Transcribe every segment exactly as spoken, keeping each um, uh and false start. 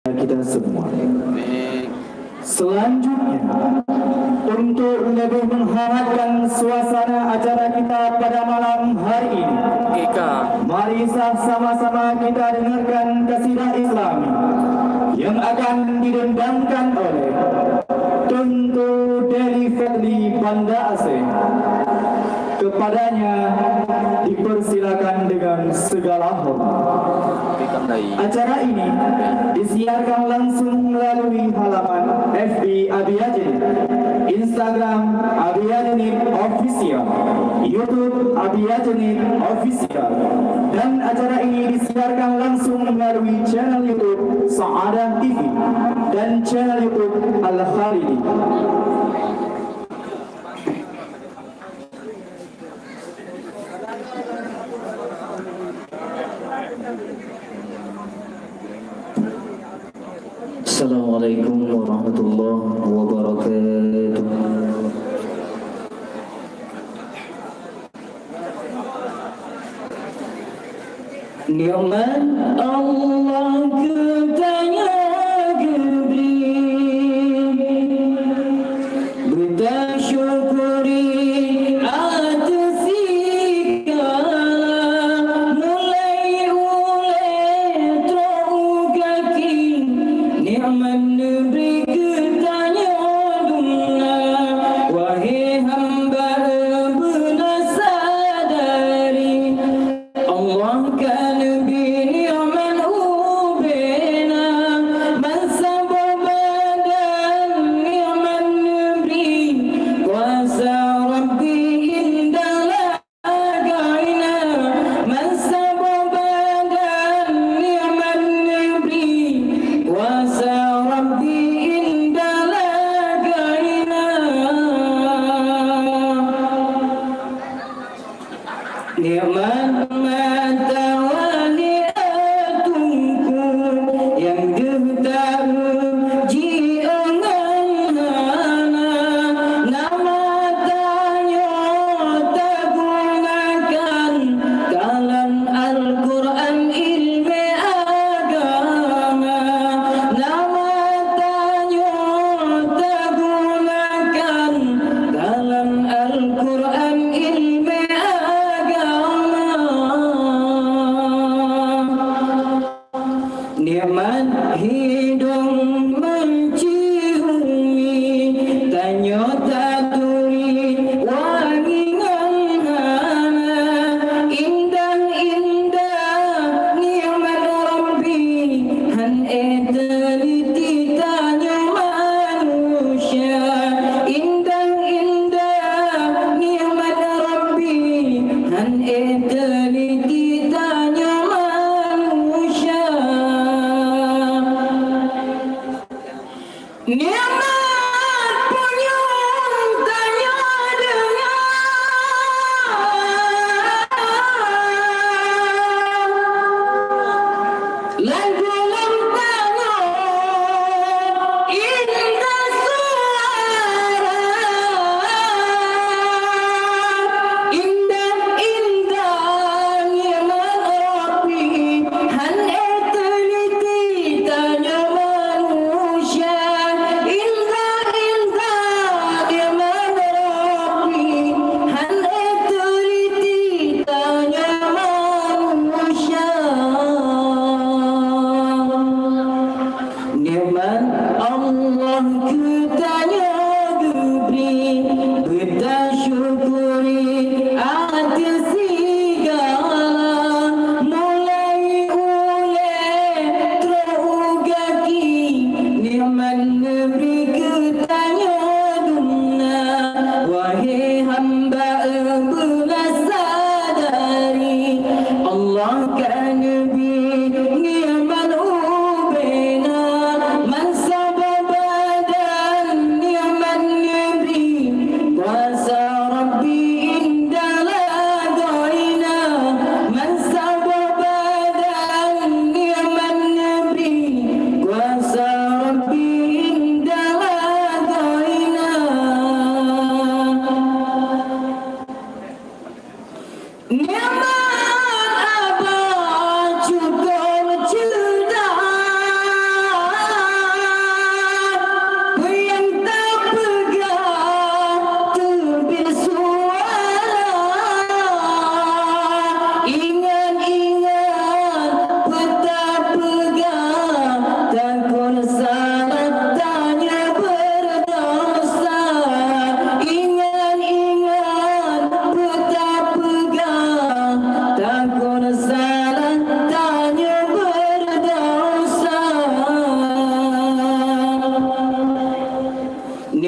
kita semua. Selanjutnya, untuk lebih menghangatkan suasana acara kita pada malam hari ini, mari sama-sama kita dengarkan kasidah Islami yang akan didendangkan oleh Tuntu Deli Fadli Banda Aceh. Kepadanya dipersilakan dengan segala hormat. Acara ini disiarkan langsung melalui halaman F B Abi Ajenib, Instagram Abi Ajenib Official, YouTube Abi Ajenib Official, dan acara ini disiarkan langsung melalui channel YouTube Sa'adah T V dan channel YouTube Al Khalidi. Assalamualaikum warahmatullahi wabarakatuh. Nikmat Allah geutanyoe geubri, beutasyukuri ateueh sigala, mulai ulée trok u gaki, nikmat neubri geutanyoe dumna, wahé hamba beuna sadari. Allah ka neubri nikmat ubena, bansaboh badan nikmat neubri, kuasa Rabbi indah lagaina, bansaboh badan nikmat neubri, kuasa Rabbi indah lagaina. Nikmat mata wali atungku nyang deuh ta-uji ngon hana, nama tanyoe tagunakan kalon Al-Qur'an ilmu agama, nama tanyoe tagunakan kalon Al-Qur'an ilmu agama. Nikmat hidong meuciumi, tanyoe taturi wangi ngon hana, indah-indah nikmat Rabbi, han ék teuliti tanyoe manusia, indah-indah nikmat Rabbi, han ék teuliti tanyoe manusia. Nikmat punyueng tanyoe deungoe. Lagu lam tanyoe indah suara, indah-indah nikmat Rabbi, han ék teuliti tanyoe manusia, indah-indah nikmat Rabbi, han ék teuliti tanyoe manusia. Nikmat Allah geutanyoe geubri, beutasyukuri ateueh sigala, mulai ulée trok u gaki, nikmat neubri geutanyoe dumna. Wahé hamba beuna sadari, Allah ka neubri nikmat ubena, man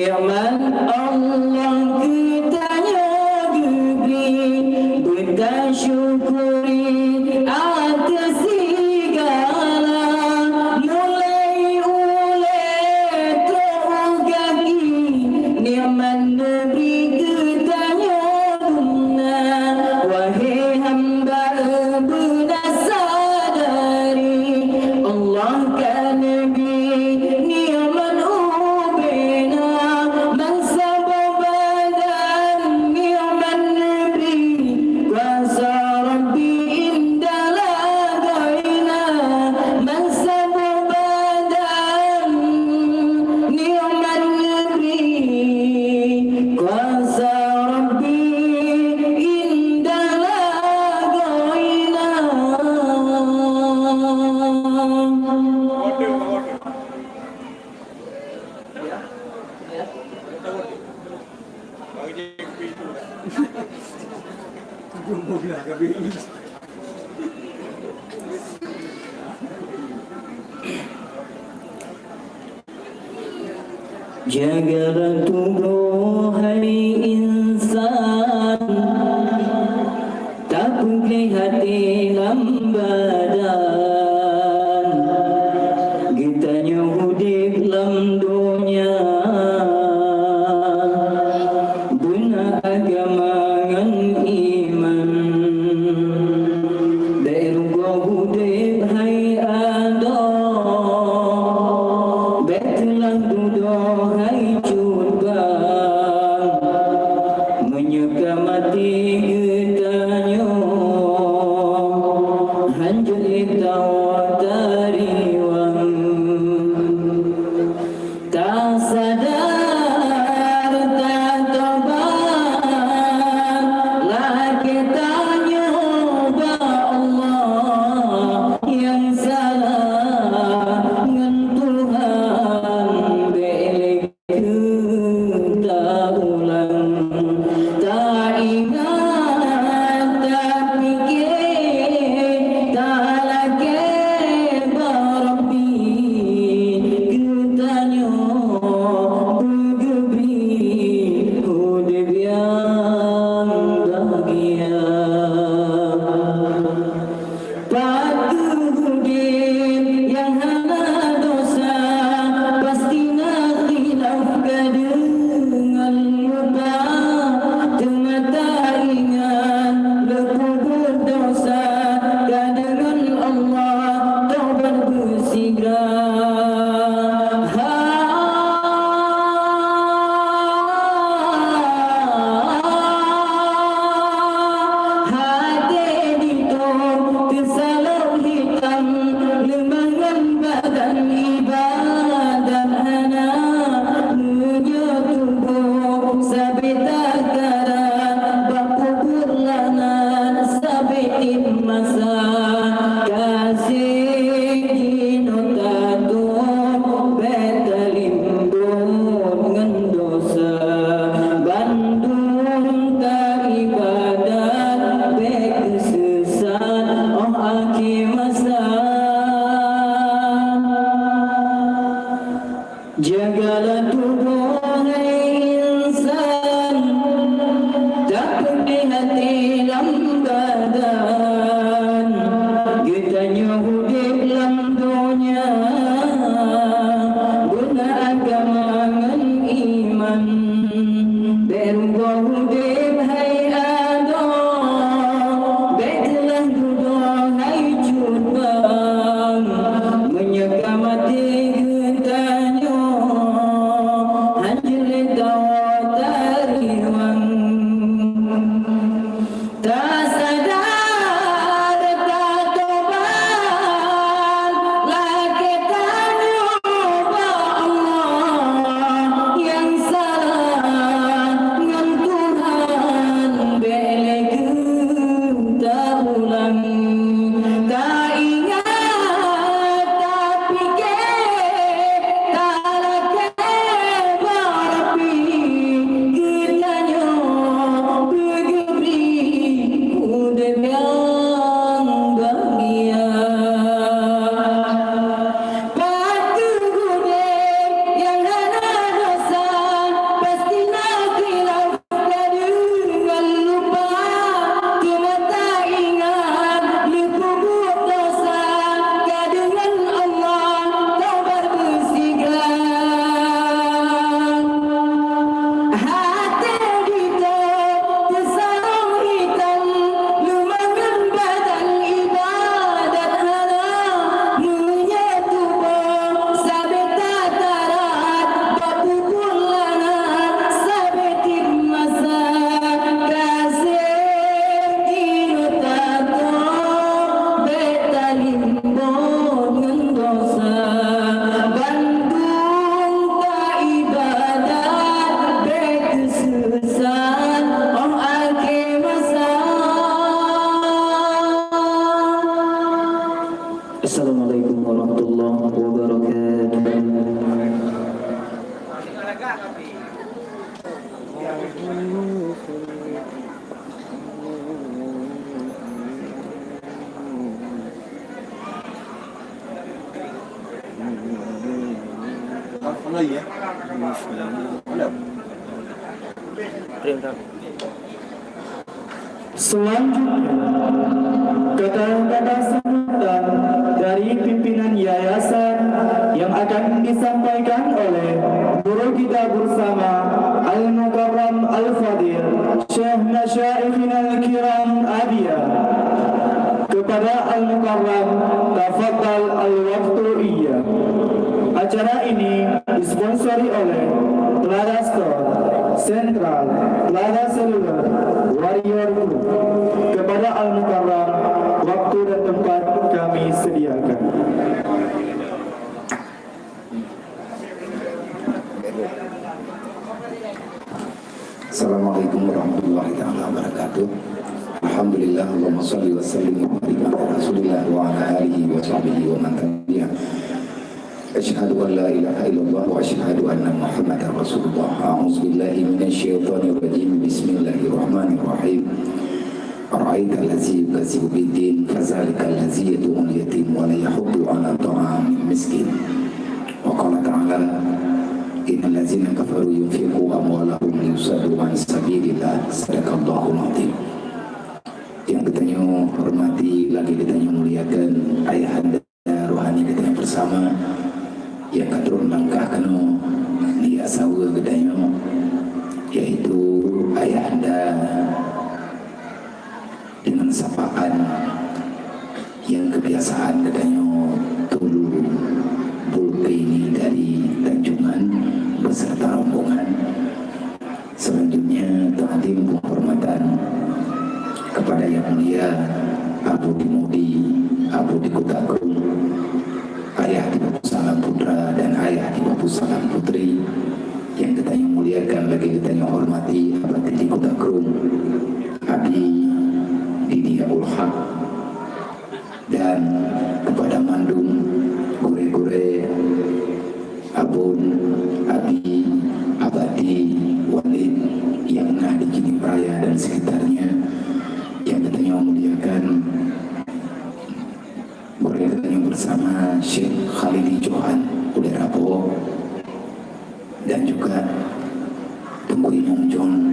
Nikmat Allah geutanyoe geubri, beutasyukuri ateueh sigala, mulai ulée trok u gaki, nikmat neubri geutanyoe guna. Wahé hamba beuna sadari, Allah ka neubri nikmat ubena, bansaboh badan nikmat neubri, kuasa Rabbi indah lagoina, bansaboh badan nikmat neubri, kuasa Rabbi indah lagoina. Jagalah tuboh hai insan, tapeugleh até lam badan. Geutanyoe udeb lam donya beuna agama ngon iman. Bék rugoe udeb hai adoe, bék teulang dudoe hai cut bang. Meunyoe ka maté geutanyoe, hanjeuet lé tawoe tariwang. Tasadar, tatobat, lakée tanyoe bak Allah nyang salah ngon Tuhan, bék lé keu taulang. Taingat, tapike, talakée bak Rabbi geutanyoe beugeubri udeb nyang bahagia. Pakon udeb nyang hana desya, pasti na khilaf ka deungon lupa. Teuma taingat, leupeubuet desya ka deungon Allah, tobat beusigra. Ha, até ditôb teusalok hitam, leumah ngon badan ibadat hana. Meunyoe tuboh sabe takarat, bak peubuet laknat sabe tieb masa. Ka seb jinoe tatôb, bék talimbot ngon desya. Bandum taibadat bék teusesat 'oh akhé masa. Jagalah tuboh hai insan, tapeugleh até lam badan. Geutanyoe udeb lam donya beuna agama ngon iman. Bék rugoe udeb hai adoe, bék teulang dudoe hai cut bang. Meunyoe ka maté geutanyoe, Selanjutnya, kata-kata sambutan dari pimpinan yayasan yang akan disampaikan oleh guru kita bersama, Al-Mukarram Al-Fadil Syekh Masyaikhina Al-Kiram Abia. Kepada Al-Mukarram, tafadhal al-waqtu iya. Acara ini disponsori oleh Plada Store, Central, Plada Seluler, Warrior Group. Kepada Al-Mukarram, waktu dan tempat kami sediakan. Assalamualaikum warahmatullahi taala wabarakatuh. Alhamdulillah, Allahumma salli wa sallim wa barik ala Rasulillah wa ala alihi wa sahbihi wa man tabi'ah. Asyhadu an la ilaha illallah wa asyhadu anna Muhammadar Rasulullah. A'udzubillahi minasyaitonir rajim. Bismillahirrahmanirrahim. Ara'aital ladzi yukazzibu biddin, fadzalikal ladzi yad'ul yatim wa la yahuddu 'ala ta'amil miskin. Wa qala ta'ala, innal ladzina kafaru yunfiquna amwalahum liyusaddu 'an sabilillah. Sadaqallahul adzim. Nyang geutanyoe hormati lagi geutanyoe muliakan ayahanda rohani geutanyoe bersama nyang ka trok langkah keunoe di saweue geutanyoe, yaitu ayahanda dengan sapaan yang kebiasaan geutanyoe Tulu Bulkaini dari Tanjungan beserta rombongan. Selanjutnya, takdim penghormatan kepada Yang Mulia Abu Timudi, Abu di Kota Kru, Ayah di Bapu Salam Putra dan Ayah di Bapu Salam Putri yang geutanyoe muliakan lagi geutanyoe hormati, Abati di Kota Kru, Abi Didi Abul Haq, dan kepada mandum gurée-gurée, abon, abi, abati, walid yang na di Jeunieb Raya dan sekitarnya yang geutanyoe muliakan, gurée geutanyoe bersama Syekh Khalili Johan Ulera Boh, dan juga Teungku Imum John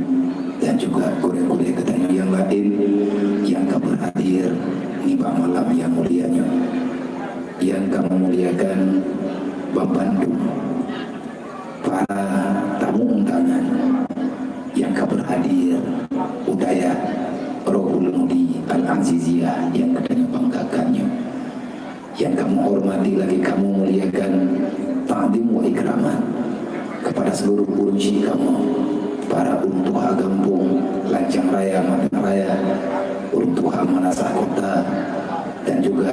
dan juga gurée-gurée geutanyoe nyang laén nyang ka beuhadir nibak malam nyang mulia nyoe, nyang ka meumuliakan banmandum para tamu undangan nyang ka beuhadir u dayah Rohul Mudi Al-Aziziyah nyang geutanyoe banggakan nyoe. Nyang kamoe hormati lagée kamoe muliakan, takdim wa ikraman kepada seluruh ureuëng syik kamoe, para ureuëng tuha gampông, lancang raya, matang raya, ureuëng tuha meunasah kota, dan juga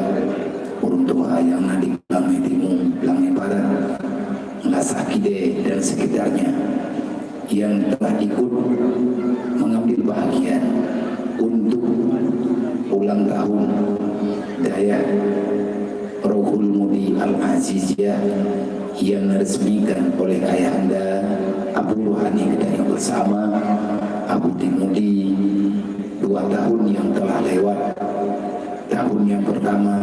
ureuëng tuha nyang na di Blang Mé Timu, Blang Mé Barat, Meunasah Kidée dan sekitarnya yang telah ikut mengambil bahagian untuk ulang tahun Dayah Rohul Mudi Al-Aziziyah yang diresmikan oleh Ayahanda Abu Ruhani geutanyoe bersama, Abu Timudi, dua tahun yang telah lewat. Tahun yang pertama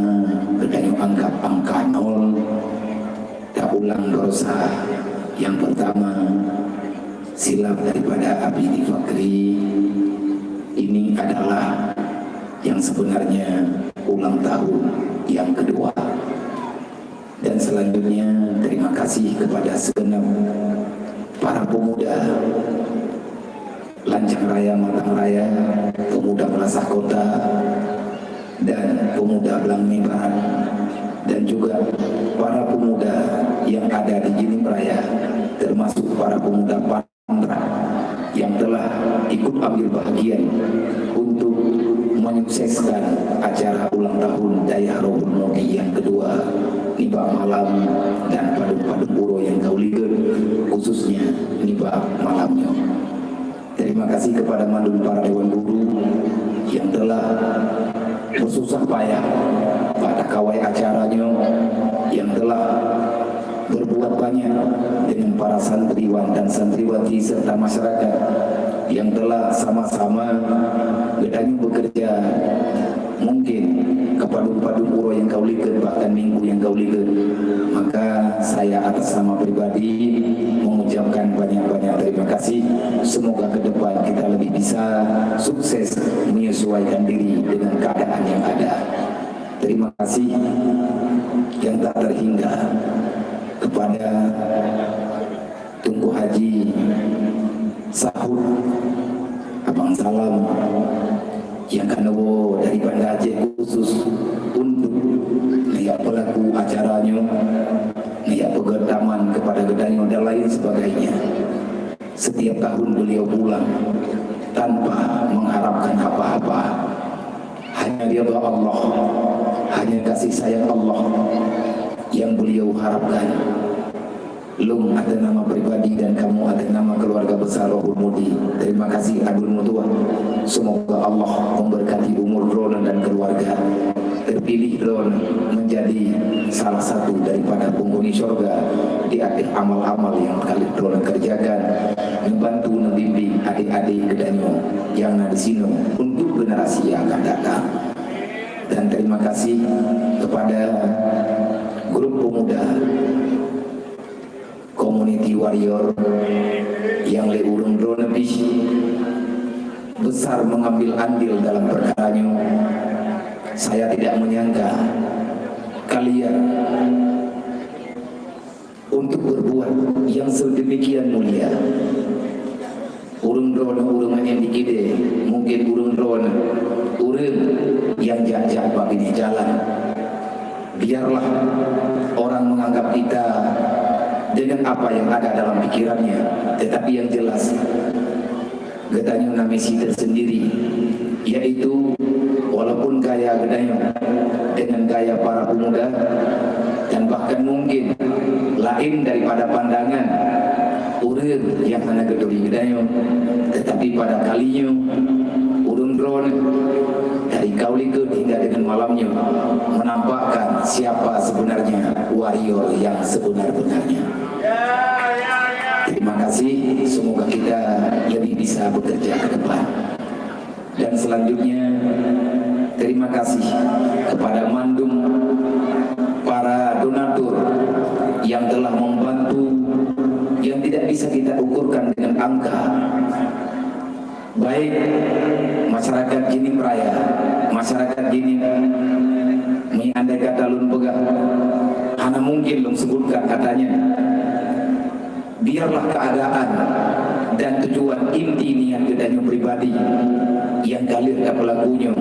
geutanyoe anggap angka nol, taulang baroesa. Yang pertama, silap daripada Abi di Fakri, ini adalah yang sebenarnya ulang tahun yang kedua. Dan selanjutnya, terima kasih kepada segenap para pemuda Lancang Raya, Matang Raya, pemuda Meunasah Kota, dan pemuda Blang Mé Barat, dan juga para pemuda yang ada di Jeunieb Raya, termasuk para pemuda Pantra yang telah ikut ambil bahagian untuk menyukseskan acara ulang tahun Dayah Rohul Mudi yang kedua nibak malam dan padum-padum uroe nyang ka ulikeun, khususnya nibak malam nyoe. Terima kasih kepada mandum para dewan guru yang telah bersusah payah bak takawai acara nyoe, yang telah berbuat banyak dengan para santriwan dan santriwati serta masyarakat yang telah sama-sama geutanyoe bekerja, mungkin padum-padum uroe nyang ka ulikot, bahkan minggu nyang ka ulikot. Maka saya atas nama pribadi mengucapkan banyak-banyak terima kasih. Semoga ke depan kita lebih bisa sukses menyesuaikan diri dengan keadaan yang ada. Terima kasih yang tak terhingga kepada Teungku Haji Sahut, Abang Salam, nyang ka neuwoe dari Banda Aceh khusus untuk neujak peulaku acara nyoe, neujak peugöt taman kepada geutanyoe dan lain sebagainya. Setiap tahun beliau pulang tanpa mengharapkan apa-apa. Hanya ridha Allah, hanya kasih sayang Allah yang beliau harapkan. Lôn atas nama pribadi dan kamoe atas nama keluarga besar Rohul Mudi, terima kasih Abdul Mutuah. Semoga Allah memberkati umur droeneuh dan keluarga. Terpilih droeneuh menjadi salah satu daripada penghuni syurga di atas amal-amal yang ka lheueh droeneuh kerjakan, membantu, membimbing adik-adik geutanyoe nyang na di sinoe untuk generasi yang akan datang. Dan terima kasih kepada grup pemuda Community Warrior nyang lé ureuëng droeneuh pih besar mengambil andil dalam perkara nyoe. Saya tidak menyangka kalian untuk berbuat yang sedemikian mulia. Ureuëng droeneuh ureuëng nyang dikide, mungkin ureuëng droeneuh ureuëng nyang jak-jak bak binéh jalan. Biarlah orang menganggap kita dengan apa yang ada dalam pikirannya, tetapi yang jelas, geutanyoe na misi tersendiri, yaitu walaupun gaya geutanyoe dengan gaya para pemuda, dan bahkan mungkin lain daripada pandangan ureuëng nyang hana geuturi geutanyoe, tetapi pada kali nyoe, ureuëng droeneuh dari ka ulikot hingga dengan malam nyoe menampakkan siapa sebenarnya warrior yang sebenar-benarnya. Terima kasih, semoga kita lebih bisa bekerja ke depan. Dan selanjutnya, terima kasih kepada mandum para donatur yang telah membantu, yang tidak bisa kita ukurkan dengan angka. Baik masyarakat Jeunieb Raya, masyarakat Jeunieb, meunyoe andai kata lôn peugah, hana mungkin lôn sebutkan katanya. Biarlah keadaan dan tujuan inti niat geutanyoe pribadi nyang ka lheueh tapeulaku nyoe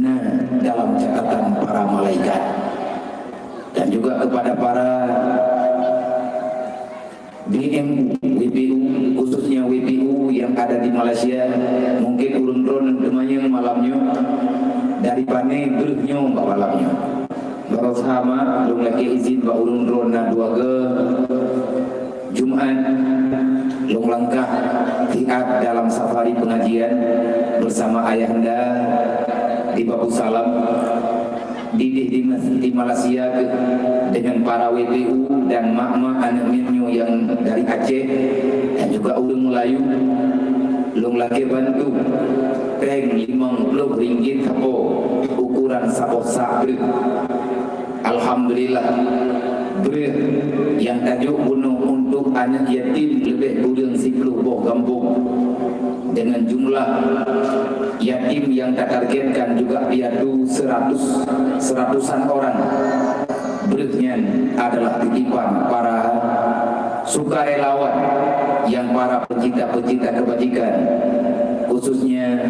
na dalam catatan para malaikat. Dan juga kepada para B M U, W P U, khususnya W P U yang ada di Malaysia, mungkin ureuëng droeneuh teumanyong malam nyoe, dari pane breueh nyoe bak malam nyoe. Baroe sama, lôn lakée izin bak ureuëng droeneuh na dua go Jumat, lôn langkah tiat dalam safari pengajian bersama Ayahanda di Babu Salam. Didih di Mas-, di Malaysia keuh dengan para W P U dan mak-mak aneuk miet nyoe nyang dari Aceh dan juga ureuëng Melayu. Lôn lakée bantu péng limong ploh ringgit sapo ukuran saboh sak breueh. Alhamdulillah, breueh nyang tajok bunoe untuk aneuk yatim leubeh kureueng siploh boh gampông. Dengan jumlah yatim yang tatargetkan juga piatu seratus, seratusan orang. Breueh nyan adalah titipan para sukarelawan yang para pecinta-pecinta kebajikan, khususnya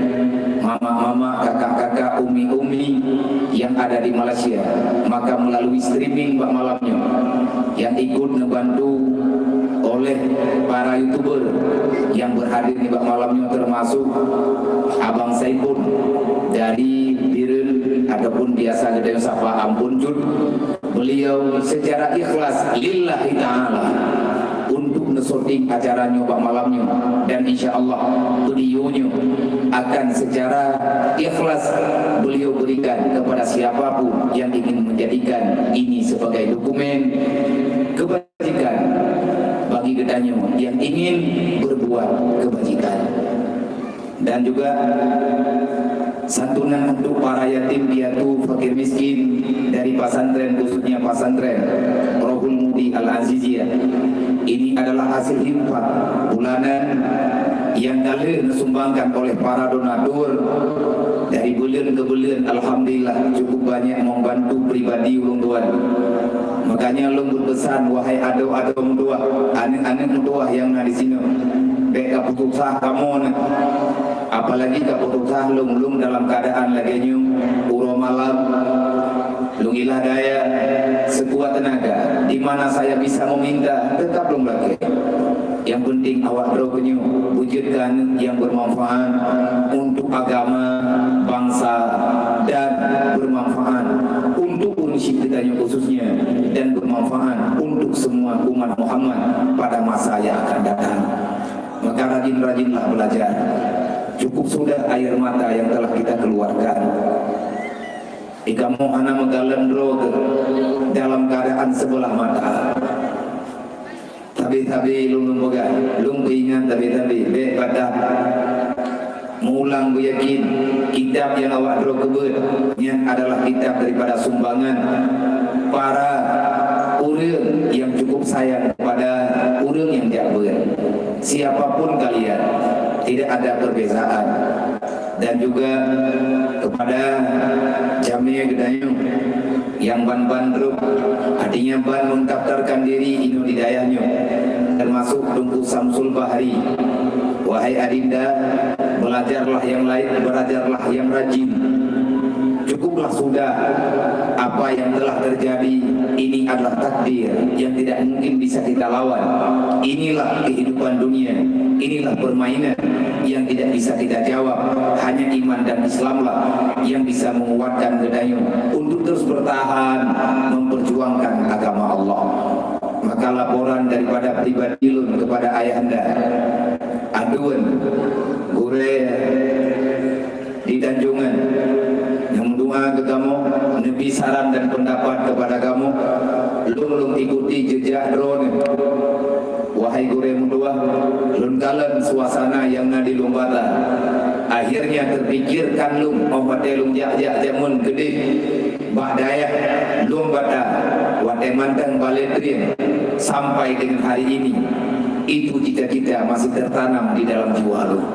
mama-mama, kakak-kakak, umi-umi yang ada di Malaysia. Maka melalui streaming bak malam nyoe yang ikut neubantu oleh para YouTuber yang berhadir nibak malam nyoe, termasuk Abang Saipun dari Bireuen ataupun biasa geutanyoe sapa Ampon Jut. Beliau secara ikhlas lillahi ta'ala untuk neusyuting acara nyoe bak malam nyoe, dan insya Allah video nyoe akan secara ikhlas beliau berikan kepada siapapun yang ingin menjadikan ini sebagai dokumen kebajikan bagi geutanyoe yang ingin berbuat kebajikan. Dan juga Santunan untuk para yatim piatu fakir miskin dari pesantren, khususnya pesantren Rohul Mudi Al-Aziziyah. Ini adalah hasil infak bulanan yang ka lheueh disumbangkan oleh para donatur dari buleuen ke buleuen. Alhamdulillah, cukup banyak membantu pribadi ulôn tuan. Makanya lôn berpesan, wahai adoe-adoe meutuwah, aneuk-aneuk meutuwah nyang na di sinoe, bèk ka peususah kamoe nyan. Apalagi ka peususah lôn, lôn dalam keadaan lagèe nyoe, uroe malam, lôn ilah daya sekuat tenaga. Di mana saya bisa meminta, tetap lôn lakèe. Yang penting awak droe keunyoe beujeuet keu aneuk nyang bermanfaat untuk agama, bangsa, dan bermanfaat untuk ureueng syiek geutanyoe khususnya, dan bermanfaat untuk semua umat Muhammad pada masa yang akan datang. Maka rajin-rajinlah belajar. Cukup sudah air mata yang telah kita keluarkan. Di kamoe hana meukalon droe teuh dalam keadaan sebelah mata. Sabe-sabe lôn, lôn peugah, lôn peuingat sabe-sabe, bèk padah meuulang, beuyakin kitab nyang awak droe keubeuet nyan adalah kitab daripada sumbangan para ureueng nyang cukup sayang kepada ureueng nyang jak beuet. Siapapun kalian, tidak ada perbezaan. Dan juga kepada jamé geutanyoe nyang ban-ban trok, artinya ban mendaftarkan diri inoe di dayah nyoe, termasuk Teungku Samsul Bahri. Wahai adinda, belajarlah yang lain, belajarlah yang rajin. Cukuplah sudah apa yang telah terjadi, ini adalah takdir yang tidak mungkin bisa kita lawan. Inilah kehidupan dunia, inilah permainan yang tidak bisa kita jawab. Hanya iman dan Islamlah yang bisa menguatkan geutanyoe untuk terus bertahan memperjuangkan agama Allah. Maka laporan daripada pribadi lôn kepada ayahanda, aduen, gurèe, di Tanjongan, nyang meudoa keu kamoe, neubri saran dan peundapat keupada kamoe, lôn, lôn ikuti jeujak droeneuh. Wahai gurèe meutuwah, lôn kalon suasana nyang na di Lueng Bata. Akhirnya terpikirkan lôn, óh watèe lôn jak-jak jameun keudeh bak dayah Lueng Bata, watèe mantong balè trieng, sampai dengan hari ini, itu cita-cita masih tertanam di dalam jiwa lôn.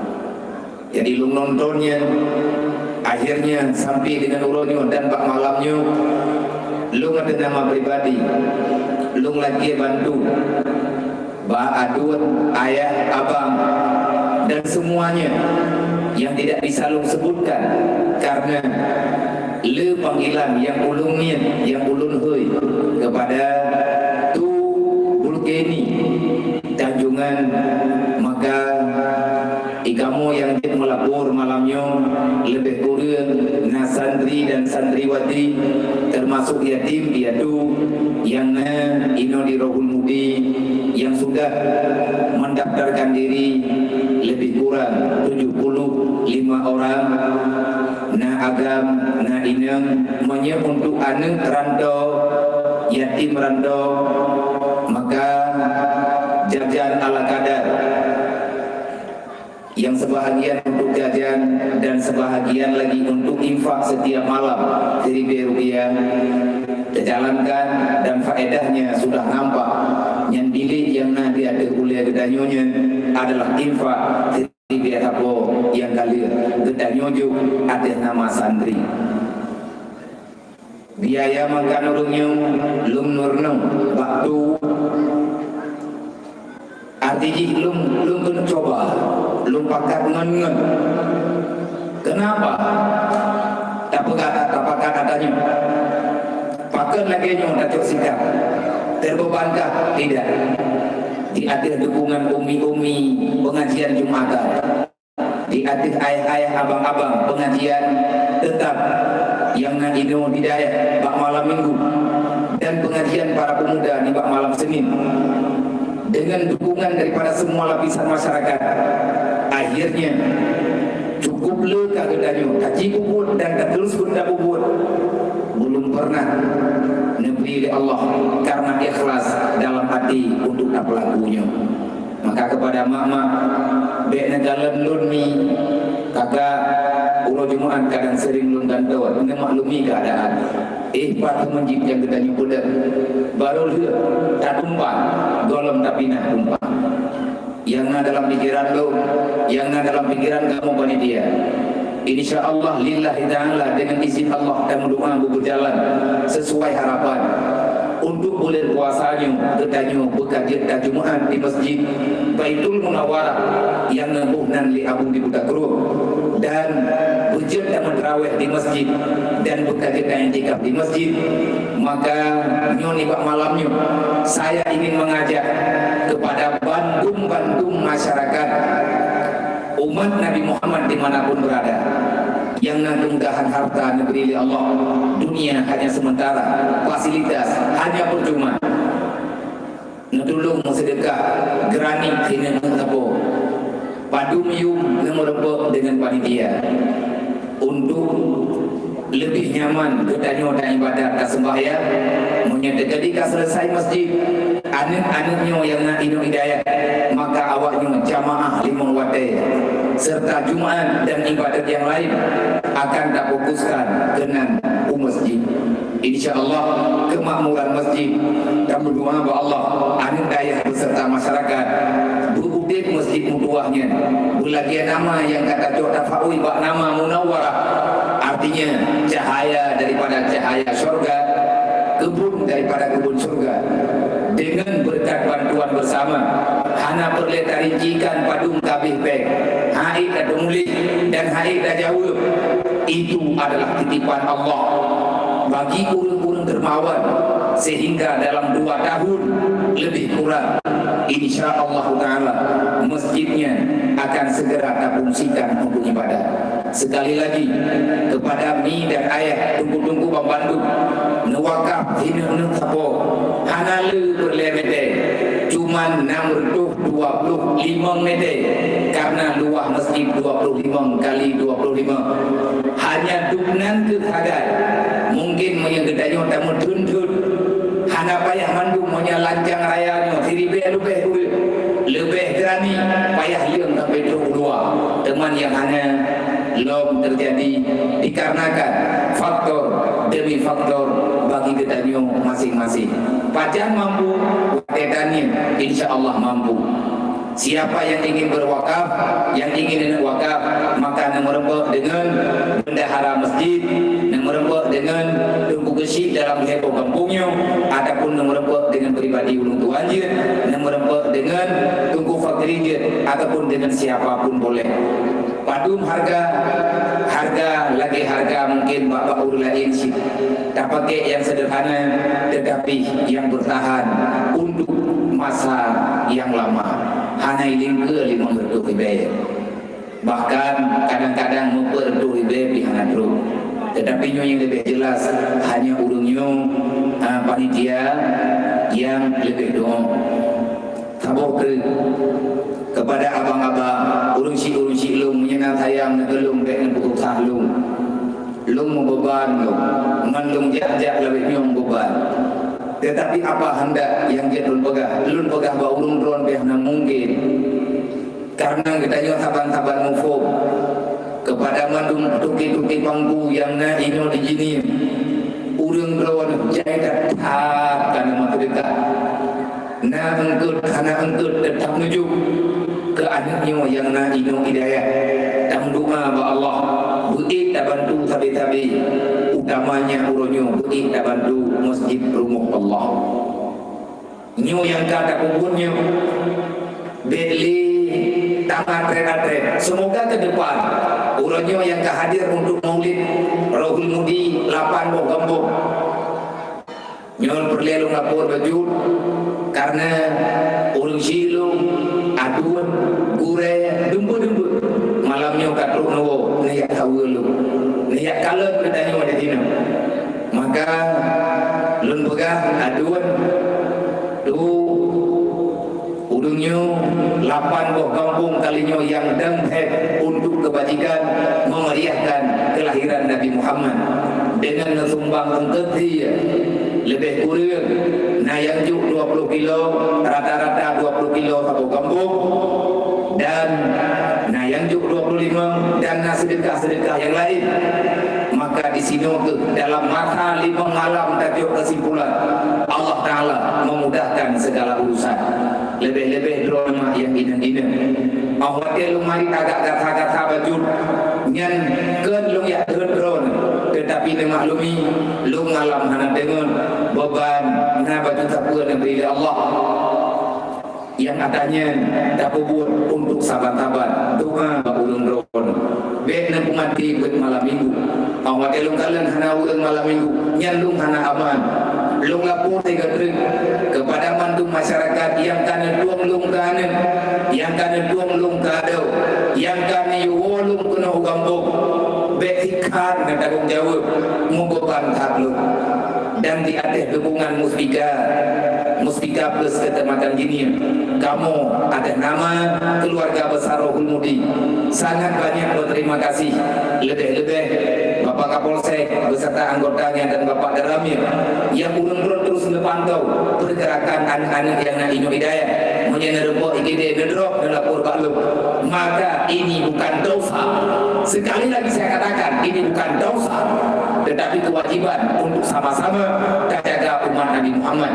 Jadi, lôn nonton nyan, akhirnya sampai dengan uroe nyoe dan bak malam nyoe, lôn ateueh nama pribadi, lôn lakèe bantu bak aduen, ayah, abang, dan semuanya yang tidak bisa lôn sebutkan karena le panggilan nyang ulôn niet, nyang ulôn hôi kepada Tu Bulkeni Tanjongan, maka di kamoe nyang jeuet meulapor malam nyoe, leubeh kureueng na santri dan santriwati, termasuk yatim piatu nyang na inoe di Rohul Mudi, nyang sudah mendaftarkan diri lebih kurang tujuh puluh lima orang. Na agam, na inong, meunyoe untuk aneuk rantau, yatim rantau, maka jajan ala kadar. Yang sebahagian untuk jajan dan sebahagian lagi untuk infak setiap malam, siribèe rupiah. Terjalankan dan faedahnya sudah nampak. Nyan bilék nyang na di ateueh ulèe geutanyoe nyan adalah infak. Di biasa po nyang ka lheueh geutanyoe jok ateueh nama santri. Biaya makan ureueng nyoe lôn meurunoe bak Tu. Arti jih lôn, lôn keuneuk cuba, lôn pakat ngon-ngon. Kenapa? Tapeugah, tapakat ata nyoe. Pakon lagèe nyoe tacok sikap? Terbeubankah? Tidak. Di ateueh dukungan umi-umi pengajian Jumatan, di ateueh ayah-ayah, abang-abang pengajian tetap nyang na inoe di dayah bak malam Minggu, dan pengajian para pemuda di bak malam Senin. Dengan dukungan daripada semua lapisan masyarakat, akhirnya cukup le ka geutanyoe tajibubuet dan taterus pun tabubuet. Belum pernah neubri lé Allah karena ikhlas dalam hati untuk tapeulaku nyoe. Maka kepada mak-mak, bèk neukalon lôn mi Kakak, uroe Jumat kadang sering lôn gantoe, neumaklumi keuadaan. Eh, pat teumeujieb nyang geutanyoe peudeueng. Barô lheueh tatumpang, gohlom tapinah tumpang. Nyang na dalam pikiran lôn, nyang na dalam pikiran kamoe panitia. Insya Allah, lillahi ta'ala, dengan izin Allah, dan doa berjalan sesuai harapan. Untuk buleuen puasa nyoe, geutanyoe beukajeuet tajumu'at di Masjid Baitul Munawwarah nyang neuboh nan lé Abu di Kuta Krueng, dan beujeuet tameutraweh di masjid, dan beukajeuet taiktikaf di masjid. Maka nyoe nibak malam nyoe, saya ingin mengajak kepada bandum-bandum masyarakat umat Nabi Muhammad di mana pun berada, nyang na kemudahan harta neubri lé Allah, dunia hanya sementara, fasilitas hanya percuma. Neutulông meuseudeukah, granit hineung meuteupô, padum yum neumeureumpok deungon panitia. Untuk leubeh nyaman geutanyoe taibadat, taseumbahyang, meunyoe teukeudi ka seuleusoe masjid, aneuëk-aneuëk nyoe nyang na inong hidayah, maka awaknyoe jamaah limong watée, serta Jumat dan ibadat nyang laén akan tafokuskan keunan u masjid. Insya Allah, keumakmuran masjid, tameudoa bak Allah, aneuëk dayah beserta masyarakat, beuudeb masjid meutuwah nyan, beulagée nama nyang ka tacok tafaui bak nama Munawwarah, artinya cahaya daripada cahaya syurga, kebun daripada kebun syurga. Dengan berkat bantuan bersama, hana peureulée tarincikan padum ka abéh péng, hana ék tateumuléh dan hana ék tajaweueb. Itu adalah titipan Allah bagi ureuëng-ureuëng dermawan, sehingga dalam dua tahun lebih kurang, insya Allah Ta'ala, masjid nyan akan segera tafungsikan untuk ibadah. Sekali lagi, kepada mi dan ayah, teungku-teungku banmandum, neuwakaf hineung-hineung sapo, hana le peureulée mete, cuman enam ratus dua puluh lima mete, karena luah masjid dua puluh lima kali dua puluh lima. Hanya dubnan keuh sagai. Mungkin meunyoe geutanyoe tameutheun-theun, hana payah mandum meunyoe lancang raya nyoe siribée leubeh ureuëng, leubeh teurani, payah leueng sampai trok u luwa. Teuma nyang hana lom teujadi dikarenakan faktor demi faktor bagi geutanyoe maséng-maséng. Pajan mampu, watée tanyoe, insya Allah mampu. Siapa yang ingin berwakaf, yang ingin wakaf, maka neumeureumpok deungon bendahara masjid, neumeureumpok deungon teungku geuchik dalam lhée boh gampông nyoe, ataupun neumeureumpok deungon pribadi ulôn tuan jeuet, neumeureumpok deungon teungku fakri jeuet, ataupun deungon siapa pun boleh. Padum harga, harga lagée harga mungkin bak-bak ureuëng laén cit. Tapakai nyang sederhana, tetapi nyang bertahan untuk masa nyang lama. Hana ilingkeue limong reutôh ribée. Bahkan kadang-kadang meupeue reutôh ribée pih hana trok. Tetapi nyoe nyang leubeh jelas, hanya ureuëng nyoe, a, panitia nyang leubeh doá. Saboh treuk, kepada abang-abang, ureuëng chik-ureuëng chik lôn, meunyoe na sayang neuh keu lôn, bék neupeususah lôn. Lôn meubeban lôn, ngon lôn jak-jak lawét nyoe meubeban. Tetapi apa handak nyang jeuet lôn peugah? Lôn peugah bak ureuëng droe pih hana mungken. Karena geutanyoe saban-saban muphom, kepada mandum tuki-tuki pangku nyang na inoe di jinih, ureuëng droe jai that-that ka na meukeudeuka. Na eungkot hana eungkot teutap meujok keu aneuëk nyoe nyang na inoe hidayah. Tameudoá bak Allah, beuék tabantu sabe-sabe, utamanya uroe nyoe beuék tabantu Masjid Rumoh Allah. Nyoe nyang ka tapeubuet nyoe, bék lé tamat rét-rét. Semoga ke depan, uroe nyoe nyang ka hadir untuk Maulid Rohul Mudi lapan boh gampông. Nyoe peureulée lôn lapor bacut, karena ureuëng chik lôn, aduen, gurée, dum peue-dum peue. Malam nyoe ka trok neuwoe, neujak saweue lôn, neujak kalon geutanyoe di sinoe. Maka lôn peugah, aduen, tu Ureuëng nyoe lapan boh gampông kali nyoe nyang dang hék untuk keubajikan meumeriahkan keulahiran Nabi Muhammad deungon neusumbang eungkot sie. Leubeh kureueng na nyang jok dua ploh kilo, rata-rata dua ploh kilo saboh gampông, dan na nyang jok dua ploh limong dan na seudeukah-seudeukah nyang laén. Maka disinoe keuh dalam masa limong malam tajok keusimpulan, Allah Taala memudahkan segala urusan. Leubeh-leubeh droeneuh mak nyang inong-inong. Óh watée lôn marit agak gata-gata bacut, nyan keuh lôn jak deuet droeneuh, teutapi neumaklumi, lôn malam hana deungon, beuban na bacut sapeue neubri lé Allah. Nyang ata nyan tapeubuet untuk saban-saban doa bak ulôn droeneuh. Bék neupeumaté beuet malam minggu. Óh watée lôn kalon hana ureuëng malam minggu, nyan lôn hana aman. Lôn lapor sigoe treuk keupada mandum masyarakat nyang ka neutueng lôn keu aneuk, nyang ka neutueng lôn keu adoe, nyang ka neuyue woe lôn keunoe u gampông. Bék sikhan neutanggong jaweueb, meubeuban that lôn. Dan di ateueh dukungan Muspika, Muspika Plus Keuteumatan Jinie, kamoe ateueh nama keuluwarga besar Rohul Mudi sangat banyak berterima kasih. Leubeh-leubeh Bapak Kapolsek beserta anggotanya dan Bapak Danramil nyang ureuëng brok terus meupantau pergerakan aneuk-aneuk nyang na inong i dayah. Meunyoe neurumpok I G D neudrop neulapor bak lôn, maka ini bukan dosa. Sekali lagi saya katakan, ini bukan dosa, tetapi kewajiban untuk sama-sama tajaga umat Nabi Muhammad.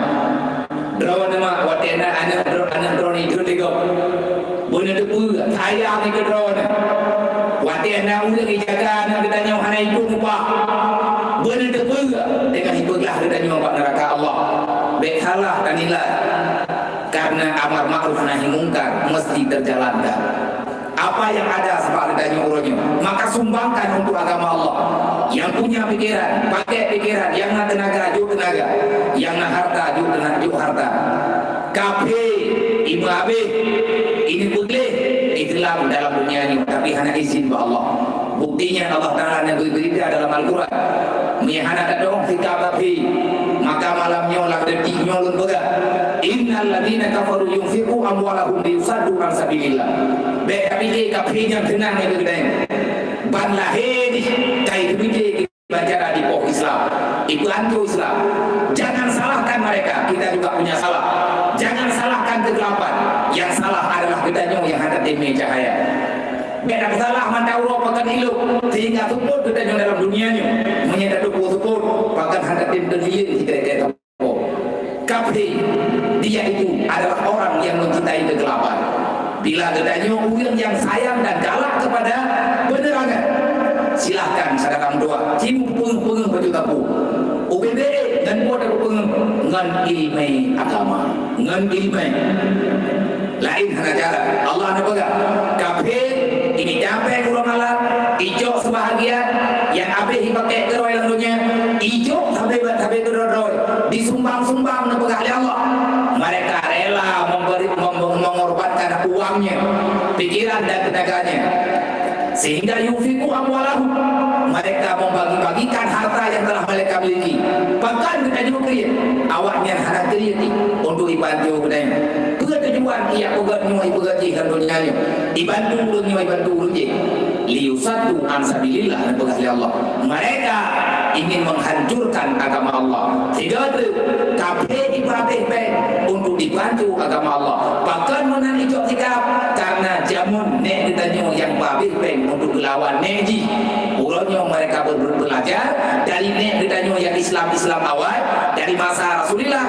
Droeneuh mak, watée na aneuk droe, aneuk droeneuh jeuet lé gob, beuneuteupeu sayang nibak droeneuh. Watée na ureuëng jijaga aneuk geutanyoe hana jipeuet upah, beuneuteupeu teungoh jipeugah geutanyoe bak neuraka Allah. Bék salah tanilai, karena amar ma'ruf nahi mungkar mesti terjalankan. Apa yang ada sebab geutanyoe uroe nyoe, maka sumbangkan untuk agama Allah. Nyang punya pikiran, pakai pikiran, nyang na teunaga, jok teunaga, nyang na harta, jok teunaga, jok harta. Kafé, imeuhabéh, ineupeugleh Islam dalam dunia nyoe, tapi hana izin bak Allah. Buktinya Allah Taala neugeubri dalam Al-Quran. Meunyoe hana tadong sikap kafé, maka malam nyoe lam detik nyoe lôn peugah, "Innal ladzina kafaru yunfiqu amwalahum liyusaddu an sabilillah." Bék tapike kafé nyang seunang nibak geutanyoe. Ban lahé jih ka jipike kiban cara jipoh Islam, jipeuhanco Islam. Jangan salahkan mereka, kita juga punya salah. Jangan salahkan kegelapan, yang salah adalah geutanyoe nyang hana teumé cahaya. Bék tapeusalah mata uroe pakon ilok, sehingga seupôt geutanyoe dalam dunia nyoe. Meunyoe tateupeue seupôt, pakon hana tem teuliyeue sikrék-krék. Kafé, dia itu adalah orang yang mencintai kegelapan. Bila geutanyoe ureuëng nyang sayang dan galak kepada penerangan, silahkan sadarang dua, timu peungeuh-peungeuh baju tapu. Ubé-bé ngon buet tapeungeuh ngon ileumèe agama, ngon ileumèe. Laén hana jalan. Allah neupeugah, kafé, imita péng uroe malam, ijok seubahagian, nyang habéh jipakék keu droe lam donya, ijok sabe-, sabe keudroe-droe, disumbang-sumbang neupeugah lé Allah. Mereka rela memberi, mem-, mengorbankan uangnya, pikiran dan tenaganya. Sehingga yunfiqu amwalahum, mereka membagi-bagikan harta yang telah mereka miliki. Pakon geutanyoe kriet, awaknyan hana kriet untuk jibantu geutanyoe. Peue tujuan ia peugét nyoe, ipeugét jih lam donya nyoe? Ibantu ureuëng nyoe, ibantu ureuëng jih. Liyusaddu an sabilillah, neupeugah lé Allah. Mereka ingin menghancurkan agama Allah. Sigoe treuk, kafé jipeuhabéh péng untuk jibantu agama Allah. Pakon meunan ijok sikap? Karena jameun nèk geutanyoe nyang peuhabéh péng untuk geulawan nèk jih. Uroe nyoe mereka ber-, ber-, belajar dari nèk geutanyoe nyang Islam-Islam awai dari masa Rasulullah.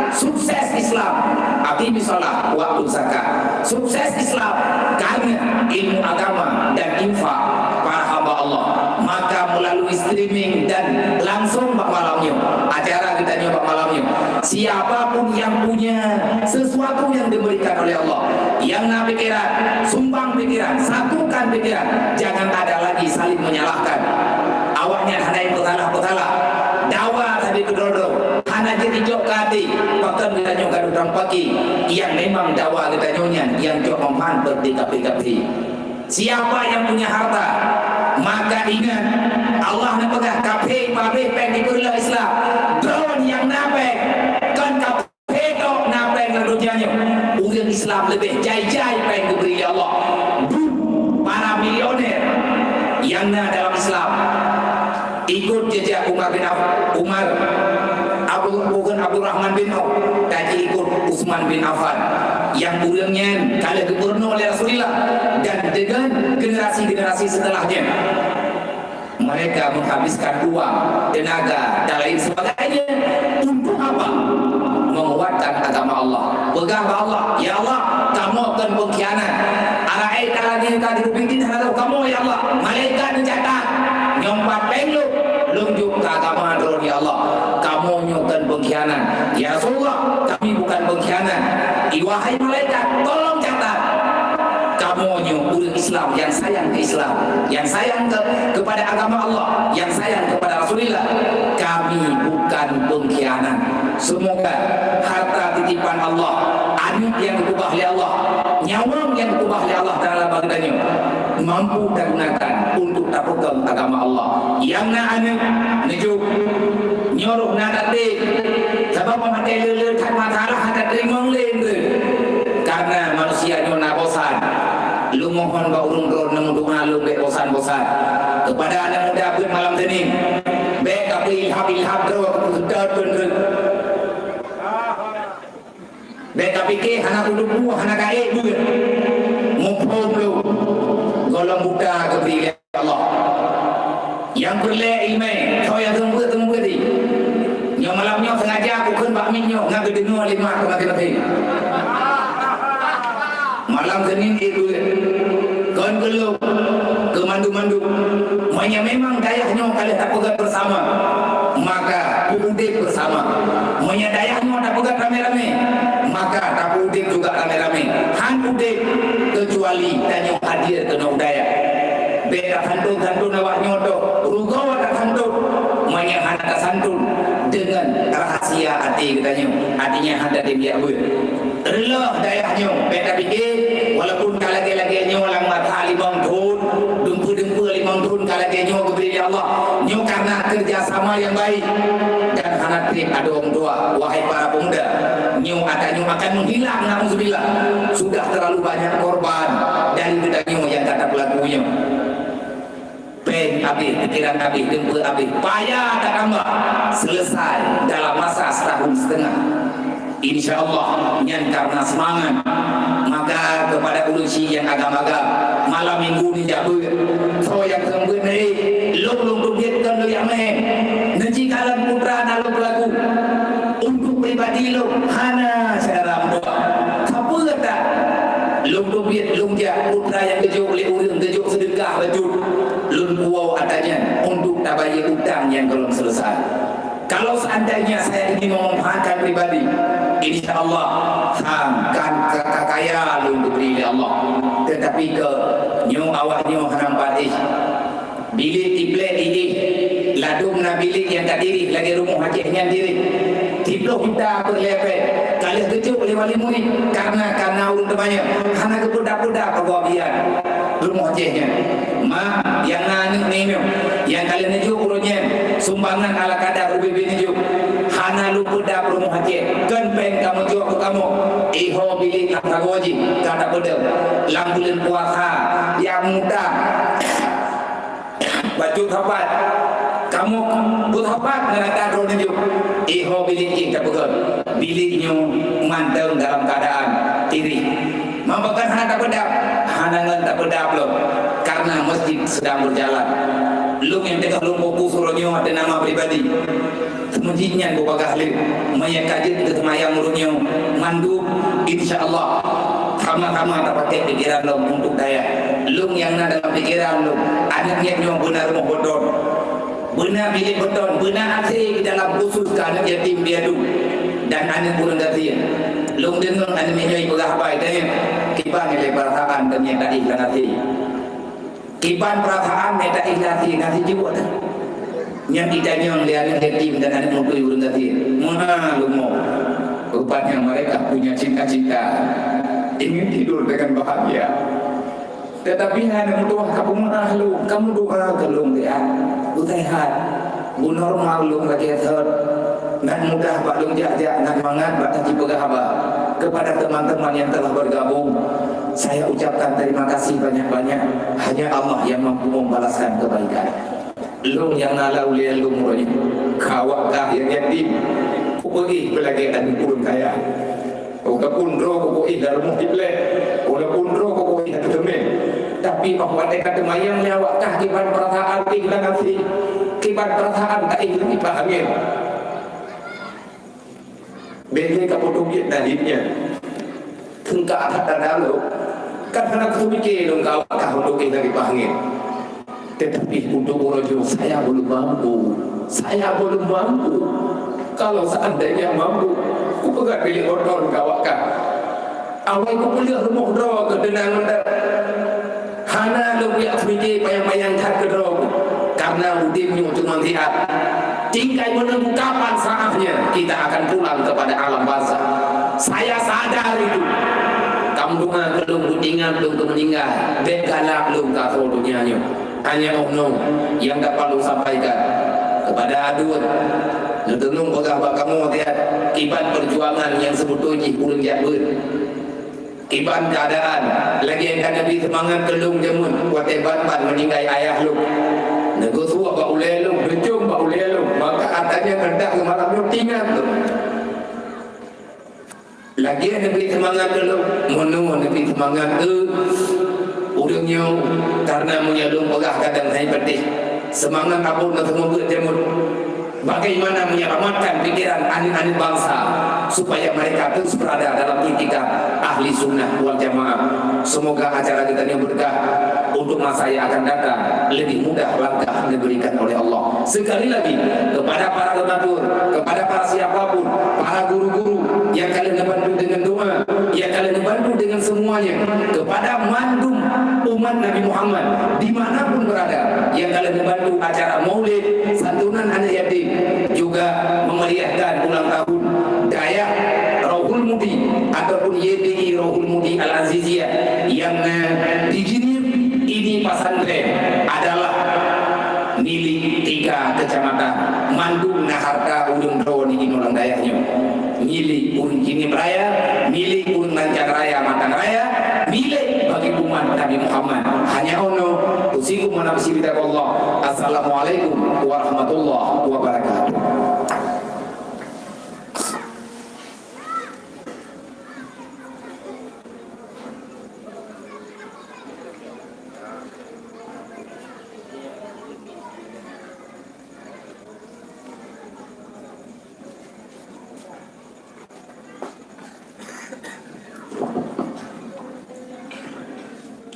Sukses Islam, aqimis shalah, waktu zakat. Sukses Islam karena ilmu agama dan infak para hamba Allah. Maka melalui streaming dan langsung bak malam nyoe, acara geutanyoe bak malam nyoe, siapa pun yang punya sesuatu yang diberikan oleh Allah, yang na pikiran, sumbang pikiran, satukan pikiran, jangan ada lagi saling menyalahkan. Awaknyan hana jipeusalah-peusalah. Dawa sabe keudroe-droe, hana jeuet ijok keu até, pakon geutanyoe gadôh tampaki, nyang memang dawa geutanyoe nyan nyang jok manfaat bak kafé-kafé. Siapa yang punya harta, maka ingat, Allah neupeugah kafé pabéh péng di peureuloh Islam. Droeneuh nyang na péng, kon kafé tok na péng lam donya nyoe. Ureuëng Islam leubeh jai-jai péng geubri lé Allah. Beuh, para milioner nyang na dalam Islam ikot jejak Umar bin Af-, Umar, Abu, bukan Abdurrahman bin Auf, tapi ikot Utsman bin Affan, nyang ureuëng nyan ka lheueh geupeurunoe lé Rasulullah dan deungon generasi-generasi setelah nyan. Mereka menghabiskan uang, tenaga, dan lain sebagainya untuk apa? Menguatkan agama Allah. Peugah bak Allah, "Ya Allah, kamoe kon pengkhianat. Arai ka lagée ka di Bukit Tinggi hana roh kamoe, ya Allah. Malaikat neucatat. Nyoe pat péng lôn, lôn jok keu agama Droe, ya Allah. Kamoe nyoe kon pengkhianat." "Ya Rasulullah, kami bukan pengkhianat." "Wahai malaikat, tolong catat. Kamoe nyoe ureuëng Islam yang sayang ke Islam, yang sayang ke, kepada agama Allah, yang sayang kepada Rasulullah. Kami bukan pengkhianat." Semoga harta titipan Allah, aneuk nyang geukeubah lé Allah, nyawöng nyang geukeubah lé Allah Taala bak geutanyoe mampu tagunakan untuk tapeugöt agama Allah. Nyang na aneuk, neujok, nyoe roh na tatem, sabab watée le-le that masalah hana teurimong lé. Karena manusia nyoe na bosan. Lôn mohon bak ureuëng droe neumeudoa lôn bék bosan-bosan. Kepada aneuk muda peuet malam Senin, bék ka peuilham-ilham droe keu peuseudah keu droe. Bék ka pike hana udeb buah, hana ka ék buet. Muphom lôn, gohlom buta geubri lé Allah. Nyang peureulée iéleumé, soe nyang seumeubeuet-seumeubeuet di. Nyoe malam nyoe sengaja kukheun bak mieng nyoe ngon geudeungoe lé mak keu maté-maté. Malam Senin ék buet. Kon keu lôn, keu mandum-mandum. Meunyoe memang dayah nyoe ka lheueh tapeugöt beusama, maka peuudeb beusama. Meunyoe dayah nyoe tapeugöt ramé-ramé, maka tapeuudeb juga ramé-ramé. Han udeb keucuali tanyoe hadir keunoe u dayah. Bék tasantun-santun awak nyoe toh, rugoe tasantun. Meunyoe hana tasantun deungon rahasia até geutanyoe, artinya hana tabiet buet. Reuloh dayah nyoe, bék tapike, walaupun ka lagée-lagée nyoe lam masa limong thon, dumpeue-dumpeue limong thon ka lagée nyoe geubri lé Allah, nyoe karena kerja sama yang baik dan hana treb adoe ureuëng tuha. Wahai para pemuda, nyoe ata nyoe akan menghilang, nauzubillah. Sudah terlalu banyak korban dari geutanyoe nyang ka tapelaku nyoe. Péng abéh, pikiran abéh, dumpeue abéh, paya tatambah, selesai dalam masa setahun setengah. Insya Allah, nyan karena semangat. Maka kepada ureuëng syiek nyang agam-agam, malam minggu ni jak beuet. Soe nyang seumeubeuet neu, lôn lôn teubiet kon lôn jak meuhém. Neuji kalon putra na lôn peulaku. Untuk pribadi lôn, hana syedara meutuah. Sapeue that? Lôn teubiet lôn jak putra nyang geujok lé ureuëng, geujok seudeukah bacut. Lôn puwoe ata nyan untuk tabayeue utang nyang gohlom selesai. Kalau seandainya saya ingin memanfaatkan pribadi, insya Allah, sang kan ka, ka kaya lôn geubri lé Allah. Tetapi keu nyoe awak nyoe hana patéh. Bilék iblih idéh, ladôm na bilék nyang ka dirih lagée rumoh Aceh nyan dirih. Siplôh juta peuet lhée péng, ka lheueh geujok lé wali murit, karena ka na ureuëng teumanyong, hana geupeugah-peugah peugah bian rumoh Aceh nyan. Ma, nyang na aneuk nyoe, nyang ka lheueh neujok uroe nyan, sumbangan ala kadar ubé-bé neujok. Hana lôn peudap rumoh Aceh, kon péng kamoe jok keu kamoe. Iho bilék lam sagoe jih ka tapeudong. Lam buleuen puasa, nyang muda. Bacut sapat. Kamoe beusapat ngon ata droeneuh jok. Iho bilék jih tapeugöt. Bilék nyoe mantong dalam keuadaan tirih. Mambökan hana tapeudap, hana ngon tapeudap lom. Karena masjid sedang berjalan. Lôn nyang teungoh lôn fokus uroe nyoe ateueh nama pribadi. Meujih nyan beubagaih lé, meunyo ka jeuet keu seumayang uroe nyoe, mandum, insya Allah, sama-sama tapakék pikeran lom untuk dayah. Lôn nyang na dalam pikeran lôn, aneuk miet nyoe beuna rumoh beutôn, beuna bilék beutôn, beuna AC di dalam khusus keu aneuk yatim piatu dan aneuk ureuëng gasien. Lôn deungoe aneuk miet nyoe jipeugah haba, tanyong, "Kiban ilée peurasaan keumiet taéh lam AC?" Kiban peurasaan mita ikhlas, ikhlas jeuet. Nyang jitanyong lé aneuk yatim dan aneuk meutui ureuëng gasien. Meuha leumo. Rupanya mereka punya cita-cita ingin tidur dengan bahagia. Tetapi hai aneuk meutuwah, ka peumeu'ah lôn, kamoe doa keu lôn, ya. Beuseuhat. Beunormal lôn lagée thot. Ngat mudah bak lôn jak-jak, ngat mangat bak tajipeugah haba. Kepada teman-teman yang telah bergabung, saya ucapkan terima kasih banyak-banyak. Hanya Allah yang mampu membalaskan kebaikan. Lôn nyang na lam ulée lôn uroe nyoe, ka awak kah nyang yatim, kupeugah beulagée aneuk ureuëng kaya. Walaupun droe kuku ih lam rumoh iblih, walaupun droe kuku ih lam teumé, tapi óh watée ka teumayang lé awak kah kiban peurasaan ih lam até, kiban peurasaan ka ih lam kiban angén. Bék lé ka peutubiet dan hibnya. Teungka that tada lôn, kan hana kumiké lôn keu awak kah untuk ih lam kiban angén. Tetapi untuk uroe nyoe, saya belum mampu. Saya belum mampu. Kalau seandainya mampu, kupeugah bilék oton keu awak kah. Awai kupeuleueh rumoh droe keu teunang ngon dara. Hana lôn piak pike payang-payang that keu droe, karena udeb nyoe teuma siat. Tinggai menunggu kapan saatnya kita akan pulang kepada alam barzakh. Saya sadar itu. Kamu doa keu lôn, ingat lôn keu meuninggai, bék galak lôn keu asoe donya nyoe. Hanya óh noe nyang dapat lôn sampaikan keupada aduen. Neutulông peugah bak kamoe tiat kiban peujuangan nyang seubeutôi jih ureuëng jak beuet. Kiban keuadaan lagée ka neubri seumangat keu lôn jameun watée ban-ban meuninggai ayah lôn. Neugeusuak bak ulée lôn, neucôm bak ulée lôn, maka atra nyan keudak keu malam nyoe ingat lôn. Lagée neubri seumangat keu lôn, meunoe neubri seumangat keu ureuëng nyoe, karena meunyoe lôn peugah kadang hai peudeh, seumangat abon na teungoh beuet jameun. Bagaimana menyelamatkan pikiran aneuk-aneuk bangsa supaya mereka terus berada dalam itikad ahli sunnah wal jamaah. Semoga acara kita ini berkah untuk masa yang akan datang, lebih mudah langkah diberikan oleh Allah. Sekali lagi, kepada para donatur, kepada para siapapun, para guru-guru yang kalian bantu dengan doa, yang kalian bantu dengan semuanya, kepada mandum umat Nabi Muhammad dimanapun berada, yang kalian bantu acara maulid, santunan anak yatim, juga memeriahkan ulang tahun Dayah Rohul Mudi ataupun Y D I Rohul Mudi Al-Aziziyah yang, eh, di Jeunieb ini pesantren adalah milik tiga kecamatan. Mandum na harta ureuëng droe nibak inoe lam dayah nyoe. Milik ureuëng Jeunieb Raya, milik ureuëng Lancang Raya, Matang Raya, milik bagi umat Nabi Muhammad. Hanya ono, usikum wa nafsi bitaqwallah. Assalamualaikum warahmatullahi wabarakatuh.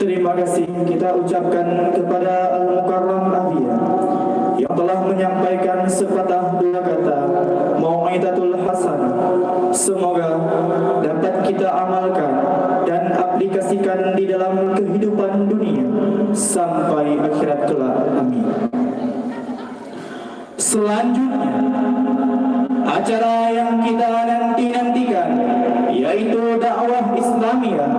Terima kasih kita ucapkan kepada Al-Mukarram Abiya yang telah menyampaikan sepatah dua kata mau'izatul hasanah. Semoga dapat kita amalkan dan aplikasikan di dalam kehidupan dunia sampai akhirat kelak. Amin. Selanjutnya, acara yang kita nanti-nantikan, yaitu dakwah Islamiyah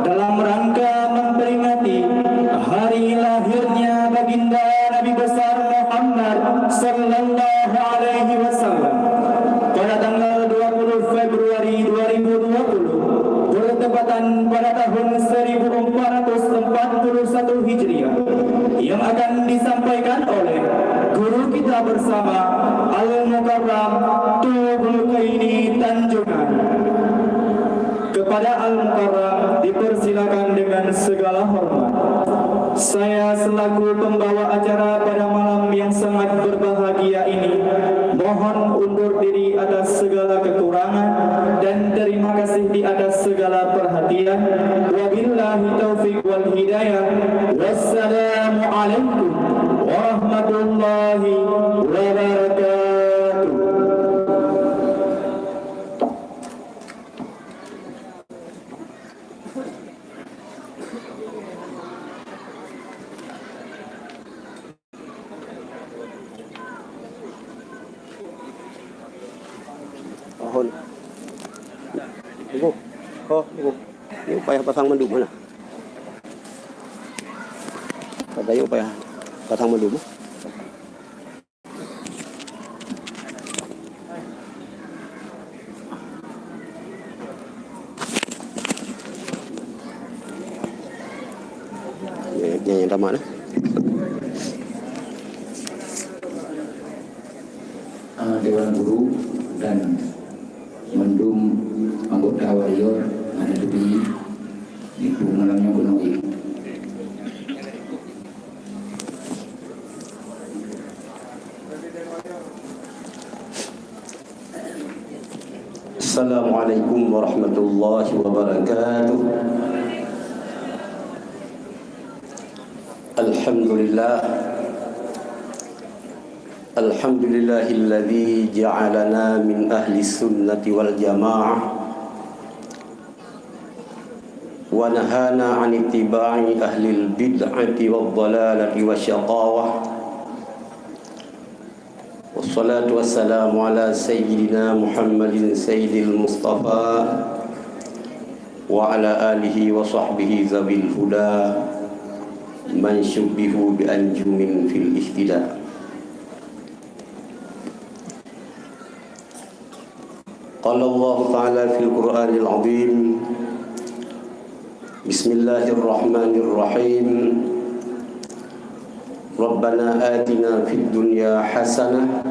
dalam rangka memperingati hari lahirnya Baginda Nabi Besar Muhammad sallallahu alaihi wasallam pada tanggal dua puluh Februari dua ribu dua puluh, bertepatan pada tahun seribu empat ratus empat puluh satu Hijriah, yang akan disampaikan oleh guru kita bersama, Al-Mukarram Tubul Kaini Tanjungan. Kepada Al-Mukarram dipersilakan dengan segala hormat. Saya selaku pembawa acara pada malam yang sangat berbahagia ini, mohon undur diri atas segala kekurangan dan terima kasih di atas segala perhatian. Wabillahi taufiq wal hidayah. Wassalamualaikum warahmatullahi wabarakatuh. Pohon. Tunggu. Oh, tunggu. Ini payah pasang mandum mana? Kata yuk payah pasang mandum. Nyan, nyan, nyan tamat, eh. Ah, Dewan Guru dan mandum anggota waria Assalamualaikum warahmatullahi wabarakatuh. Alhamdulillah. Alhamdulillahilladzi ja'alana min ahli sunnati wal jamaah wa nahana 'an ittiba'i ahlil bid'ati wad dhalalati wasyaqawah. Wassalatu wassalamu ala sayyidina Muhammadin sayyidil mustafa wa ala alihi wa sahbihi zawil huda man syubbihu bi anjumin fil ihtida. Qala Allahu ta'ala fil Qur'anil azim. Bismillahirrahmanirrahim. Rabbana atina fid dunya hasanah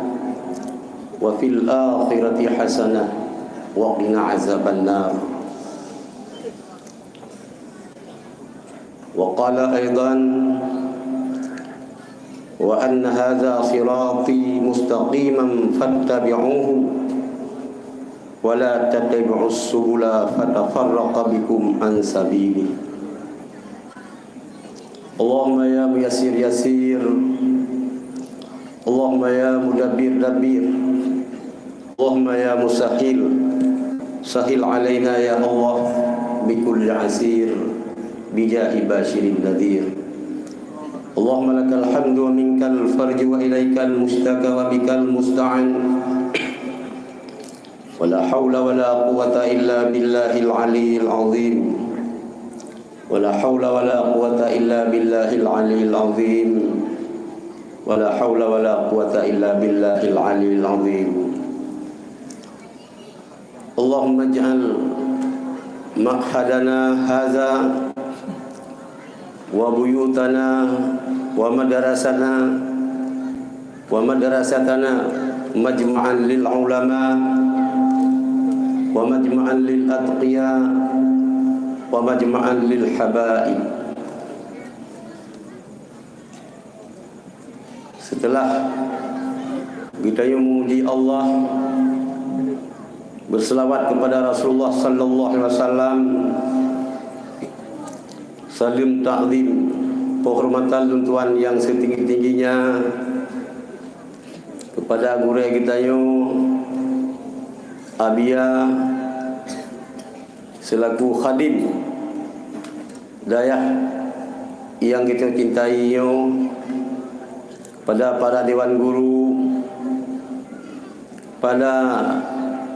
wa fil akhirati hasanah wa qina azabannar. Wa qala aidan, wa anna hadza sirati mustaqiman fattabi'uhu wa la tattabi'us subula fatafarraqa bikum an sabilih. Allahumma ya muyassir yassir. Allahumma ya mudabbir dabbir. Allahumma ya musahhil, sahhil alaina ya Allah bi kulli asir, bi jahi basyirin nadhir. Allahumma lakal hamdu wa minkal farju wa ilaikal mushtaka wa bikal musta'an. Wa la haula wa la quwwata illa billahil aliyyil azim. Wa la haula wa la quwwata illa billahil aliyyil azim. Wa la haula wa la quwwata illa billahil aliyyil azim. Allahumma ij'al ma'hadana hadza wa buyutana wa madrasana wa madrasatana majma'an lil ulama wa majma'an lil atqiya wa majma'an lil habaib. Setelah geutanyoe memuji Allah, berselawat kepada Rasulullah sallallahu alaihi wasallam, saleuem takzim, penghormatan lôn tuan nyang setinggi-tingginya kepada gurée geutanyoe, Abiya, selaku khadim dayah nyang geutanyoe cintai nyoe, pada para dewan guru, pada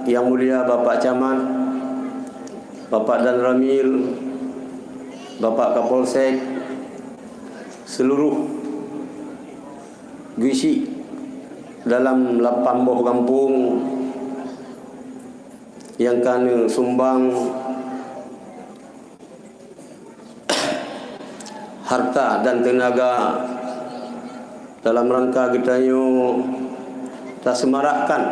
Yang Mulia Bapak Camat, Bapak Danramil, Bapak Kapolsek, seluruh geusyik dalam lapan boh gampông nyang ka neusumbang harta dan teunaga dalam rangka geutanyoe taseumarakkan,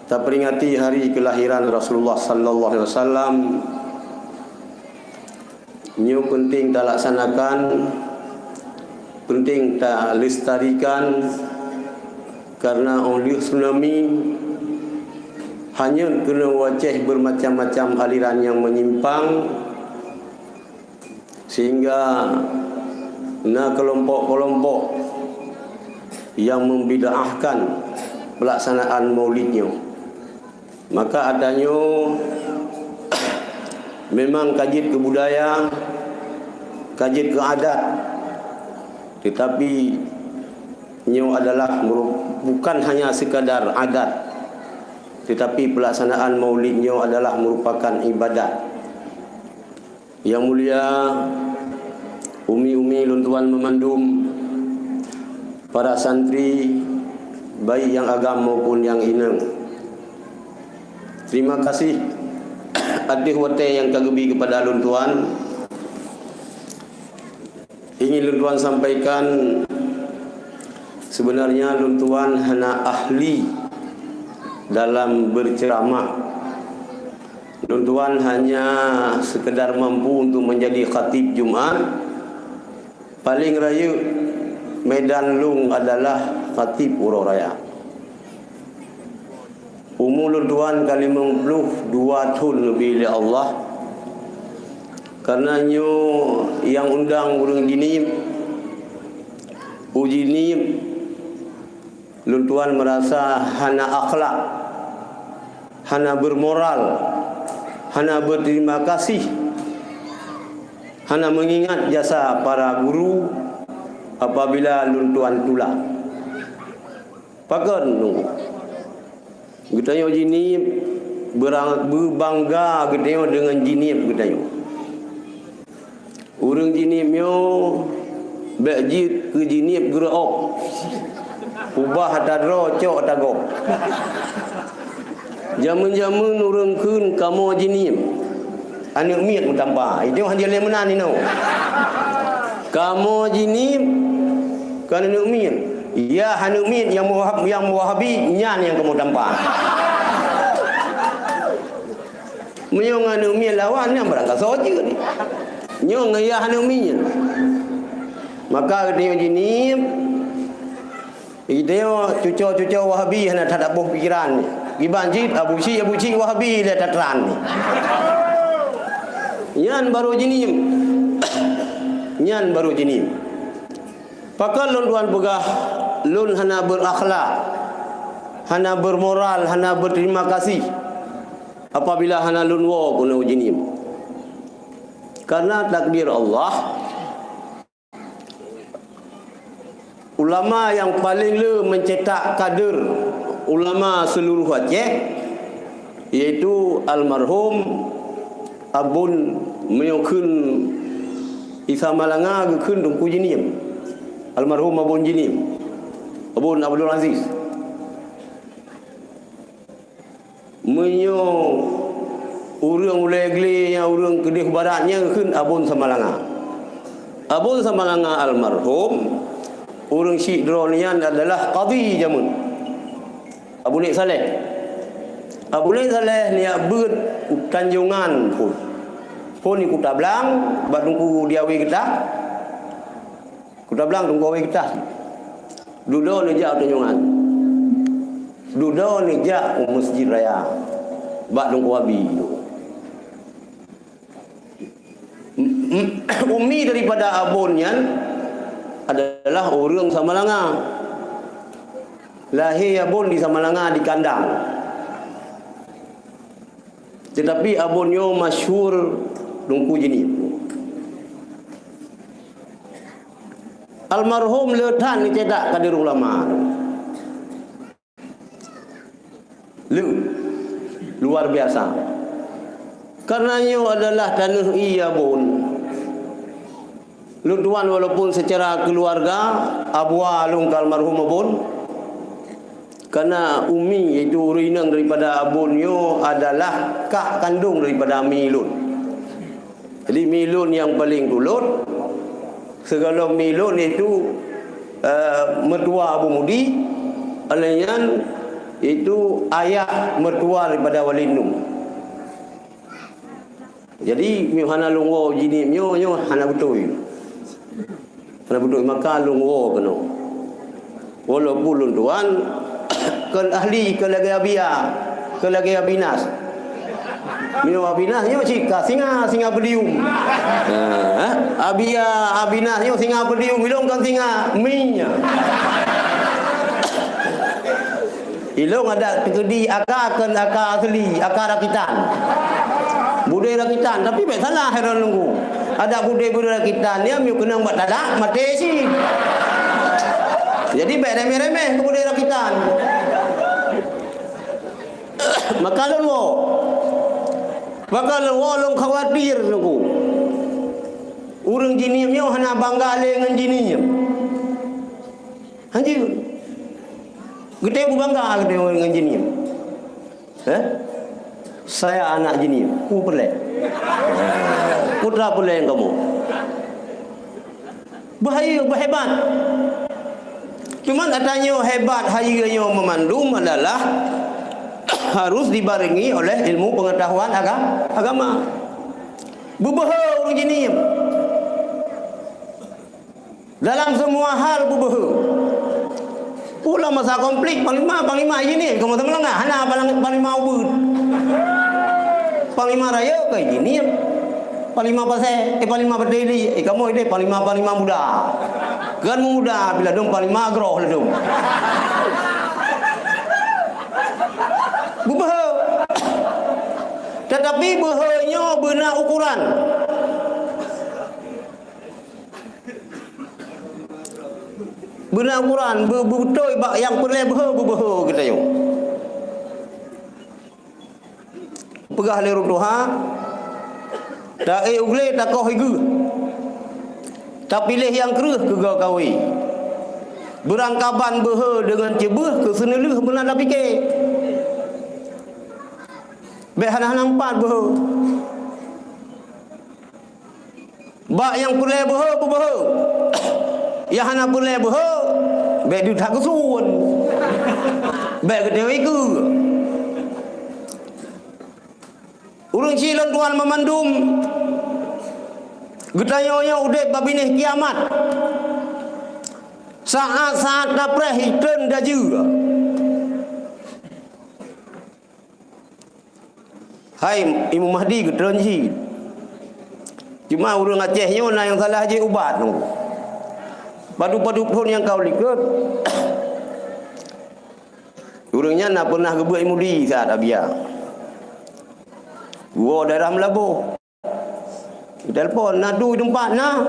taperingati hari keulahiran Rasulullah sallallahu alaihi wasallam. Nyoe peunteng talaksanakan, peunteng talestarikan, kareuna óh lheueh tsunami hanyut keunoe u Aceh beureumacam-macam aliran nyang meunyimpang, sehingga na keulompok-keulompok nyang meubid'ahkan peulaksanaan Maulid nyoe. Maka atanyoe memang ka jeuet keu budaya, ka jeuet keu adat, teutapi nyoe adalah meuru-, bukan hanya sekadar adat, teutapi peulaksanaan Maulid nyoe adalah merupakan ibadat. Yang mulia umi-umi lôn tuan meumandum, para santri, baik nyang agam maupun nyang inong. Terima kasih ateueh watée nyang ka geubi keupada lôn tuan. Ingin lôn tuan sampaikan, sebenarnya lôn tuan hana ahli dalam berceramah. Lôn tuan hanya sekedar mampu untuk menjadi khatib Jumat. Paling rayeuk medan lôn adalah khatib uroe raya. Umu lôn tuan ka limong ploh dua thon leubeh lé Allah. Kareuna nyoe nyang undang ureuëng jinim. U jinim, lôn tuan meurasa hana akhlak, hana bermoral, hana berterima kasih, hana mengingat jasa para guru apabila lôn tuan tulak. Pakon nunggu? Geutanyoe jinim, beurang-, beubangga geutanyoe deungon jinim geutanyoe. Ureuëng jinim nyoe bék jeuet keu jinim geureuok. Ubah ata droe cok ata gob. Jameun-jameun ureuëng kheun kamoe jinim. Aneuëk miet meutampa. Itu hana lé meunan inoe. Kamoe jinim kan aneuëk miet. Ya aneuëk miet nyang meuwahab-, nyang meuwahabi nyan nyang kamoe tampa. Meunyoe ngon aneuëk miet lawan nyan barang kasoe jeuet. Nyoe ngon ya aneuëk miet. Maka geutanyoe jinim. Idéh cuco-cuco Wahabi hana that boh pikiran. Iban cit Abu Syik, Abu Syik Wahabi lé tatran. Nyan baru jinim. Nyan baru jinim. Pakon lôn tuan peugah lôn hana berakhlak, hana bermoral, hana berterima kasih apabila hana lôn woe keunoe jinim. Karena takdir Allah, ulama nyang paleng le meucetak kader ulama seuluruh Aceh, yaitu almarhum Abon meunyoe kheun Isa Malanga geukheun Teungku Jinim, almarhum Abon Jinim, Abon Abdul Aziz. Meunyoe ureuëng ulée glé nyang ureuëng keudeh barat nyan kheun Abon Samalanga. Abon Samalanga almarhum, ureuëng syik droe nyan adalah qadhi jameun. Abu Nek Saleh. Abu Nek Saleh neujak beuet u Tanjongan phon. Phon di Kuta Blang, bak Teungku di Awe Geutah. Kuta Blang Teungku Awe Geutah. Dudoe neujak u Tanjongan. Dudoe neujak u Masjid Raya. Bak Teungku Abi. Umi daripada Abon nyan adalah ureuëng Samalanga. Lahé Abon di Samalanga, di Kandang. Tetapi Abon nyoe masyhur Teungku Jinim. Almarhum le that neucetak kader ulama. Le, luar biasa. Karena nyoe adalah taneuh ie Abon. Lôn tuan walaupun secara keluarga, abua lôn keu almarhum Abon, karena umi, yaitu ureuëng inong daripada Abon nyoe adalah kak kandong daripada mi lôn. Jadi mi lôn nyang paleng tulot, sigohlom mi lôn yaitu, eh, meutua Abu Mudi, oleh nyan yaitu ayah meutua daripada Walid Nung. Jadi, meunyoe hana lôn woe Jinim nyoe, nyoe hana beutôi. Hana beutôi, maka lôn woe keunoe. Walaupun lôn tuan kon ahli, kon lagée Abia, kon lagée Abinas. Meunyoe Abinas nyoe cit ka singa, singa podium. Ha, Abia, Abinas nyoe singa podium, ilong kon singa, mi nyan. Ilong adak teukeudi aka kon aka asli, aka rakitan. Budé rakitan, tapi bék salah hai droeneuh. Adak budé-budé rakitan nyan meunyoe keunong bak tadak, maté cit. Jadi bék remeh-remeh keu budé rakitan. Maka lôn woe. Maka lôn woe lôn khawatir Teungku. Ureuëng Jinim nyoe hana bangga lé ngon Jinim. Hanjeuet. Geutanyoe beubangga geutanyoe ngon Jinim. Eh? Saya anak Jinim. Ku peureulée. Putra peureulée kamoe. Bahaya, beuhebat. Cuman ata nyoe hebat, hayeue nyoe meumandum adalah harus dibarengi oleh ilmu pengetahuan aga-, agama. Beubeuhe ureuëng Jinim. Dalam semua hal beubeuhe. Pula masa konflik, panglima, panglima ini, kamu teman enggak? Hana palang-, panglima ubit. Panglima raya ke ini? Panglima pasai, eh, panglima berdiri, eh, kamu ini panglima, panglima muda. Kan muda, bila dong panglima groh lah dong. Bubeuhe. Tetapi beuhe nyoe beuna ukuran. Beuna ukuran, be-, beutôi bak nyang peureulée beuhe, bubeuhe geutanyoe. Peugah lé ureuëng tuha, taék u glé takoh igeue, tapiléh nyang kreueh keu goe kawé. Beurangkaban beuhe deungon ceubeueh keu seuneulheueh beuna tapike. Bék hana-hana meupat beuhe. Bak nyang peureulée beuhe, bubeuhe. Nyang hana peureulée beuhe, bék deuh that geusuon. Bék geudeue keue. Ureuëng chik lôn tuan meumandum, geutanyoe nyoe udeb bak binéh kiamat. Saát-saát tapreh itreun dajeue. Hai Imam Mahdi geutreun jih. Cuma ureuëng Aceh nyoe na nyang salah jih ubat nunggu. Padub-padub phon nyang ka u likot. Ureuëng nyan na pernah geubeuet mudi saat Abia. Gua daerah Meulaboh. Telepon, "Na tu teumpat na?"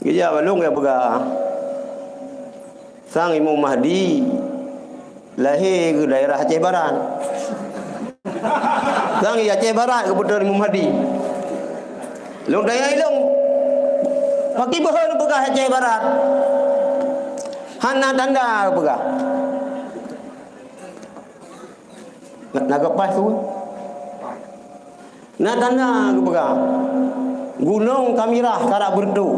Geujak balong ya peugah. Sang Imam Mahdi lahé keu daerah Aceh Barat. Sang di Aceh Barat geupeutreun Imam Mahdi. Lôn tanya ilong, "Pakri beuhe neupeugah Aceh Barat?" "Hana tanda," geupeugah. Na, na geupaih su. Na tanda geupeugah. Gunong ka mirah karap beureutoh.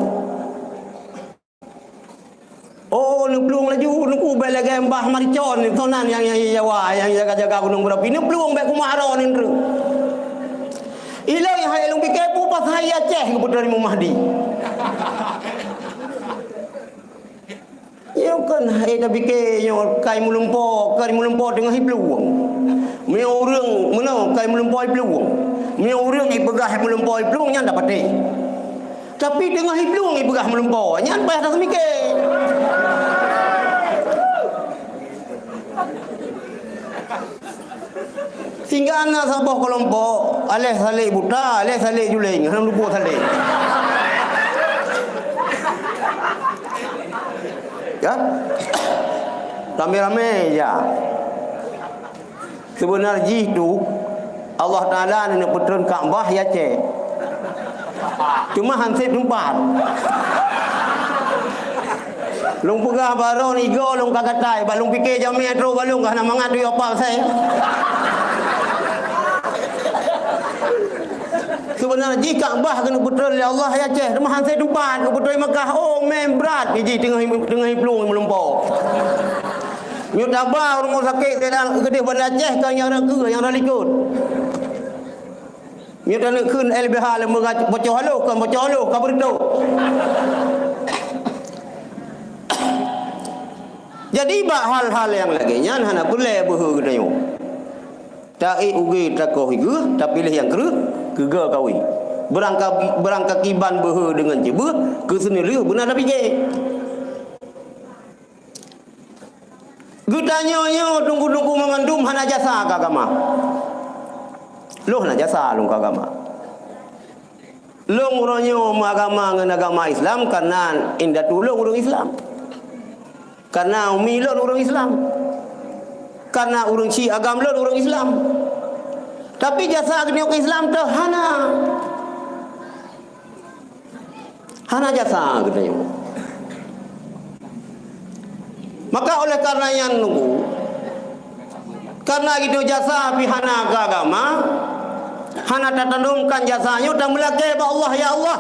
Oh, neuplueng laju, neuku bék lagée mbah maricon, sonan nyang, nyang Jawa, nyang jaga-jaga gunong berapi. Neuplueng bék kumaroe neutreuk. Ilée hai lôn pike peue pasai Aceh geupeutreun Imam Mahdi. Nyoe kon hai tapike nyoe kai meulumpo, kai meulumpo teungoh iplueng. Meunyoe ureuëng meunoe kai meulumpo iplueng. Meunyoe ureuëng ipeugah meulumpo iplueng nyan tapatéh. Tapi teungoh iplueng ipeugah meulumpo, nyan payah taseumiké. Sehingga na saboh kelompok, aleh salek buta, aleh salek juléng, hana luput salek. Ya? Ramé-ramé ya. Seubeuna jih tu, Allah Taala neupeutreun Ka'bah ya cé. Cuma han sép teumpat. Lôn peugah baroe nigo lôn ka gatai, bak lôn pike jamé trok bak lôn ka hana mangat yue apa sai. Seubeuna jih Ka'bah keuneuk peutreun lé Allah ya cé, teuma han sép teumpat keu peutreun Makkah. Oh, mem brat jih teungoh, teungoh iplueng meulumpo. Nyoe taba rumoh sakét Saidan Keudeh Banda Aceh ka nyang rakeue, nyang ralikot. Nyoe taneuk kheun L B H lam bocoh haloh, kon bocoh haloh, ka beureudoh. Jadi, bak hal-hal nyang lagée nyan hana peureulée beuhe geutanyoe. Taék u gé takoh igeue, tapiléh nyang kreueh keu goe kawé. Beurangka-, beurangkakiban beuhe deungon ceubeueh, keu seuneulheueh beuna tapike. Geutanyoe nyoe teungku-teungku meumandum hana jasa keu agama. Lôn hana jasa lôn keu agama. Lôn uroe nyoe meuagama ngon agama Islam kareuna indatu lôn ureuëng Islam. Kareuna umi lôn ureuëng Islam. Kareuna ureuëng chik agam lôn ureuëng Islam. Tapi jasa geutanyoe keu Islam teuh hana. Hana jasa geutanyoe. Maka oleh karena nyan nunggu, karena geutanyoe jasa pih hana keu agama, hana tatandomkan jasa nyoe tameulakée bak Allah, "Ya Allah,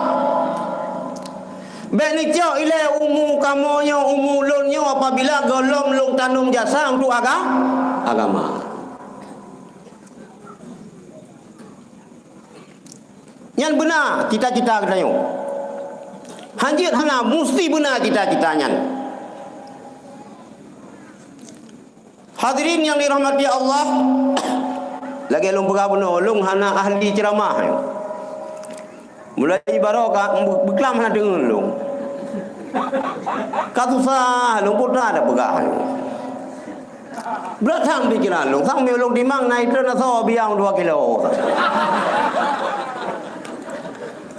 bék neucok ilée umu kamoe nyoe, umu lôn nyoe apabila gohlom lôn tanom jasa untuk aga-, agama." Nyan beuna cita-cita geutanyoe. Hanjeuet hana, musti beuna cita-cita nyan. Hadirin yang dirahmati Allah, lagèe lôn peugah bunoe, lôn hana ahli ceuramah. Mulai baroe ka beuklam hana deungon lôn. Ka susah lôn, peue that peugah lôn. Brok that pikiran lôn, sang miyueb lôn timang na itrön asoe biang dua kilo.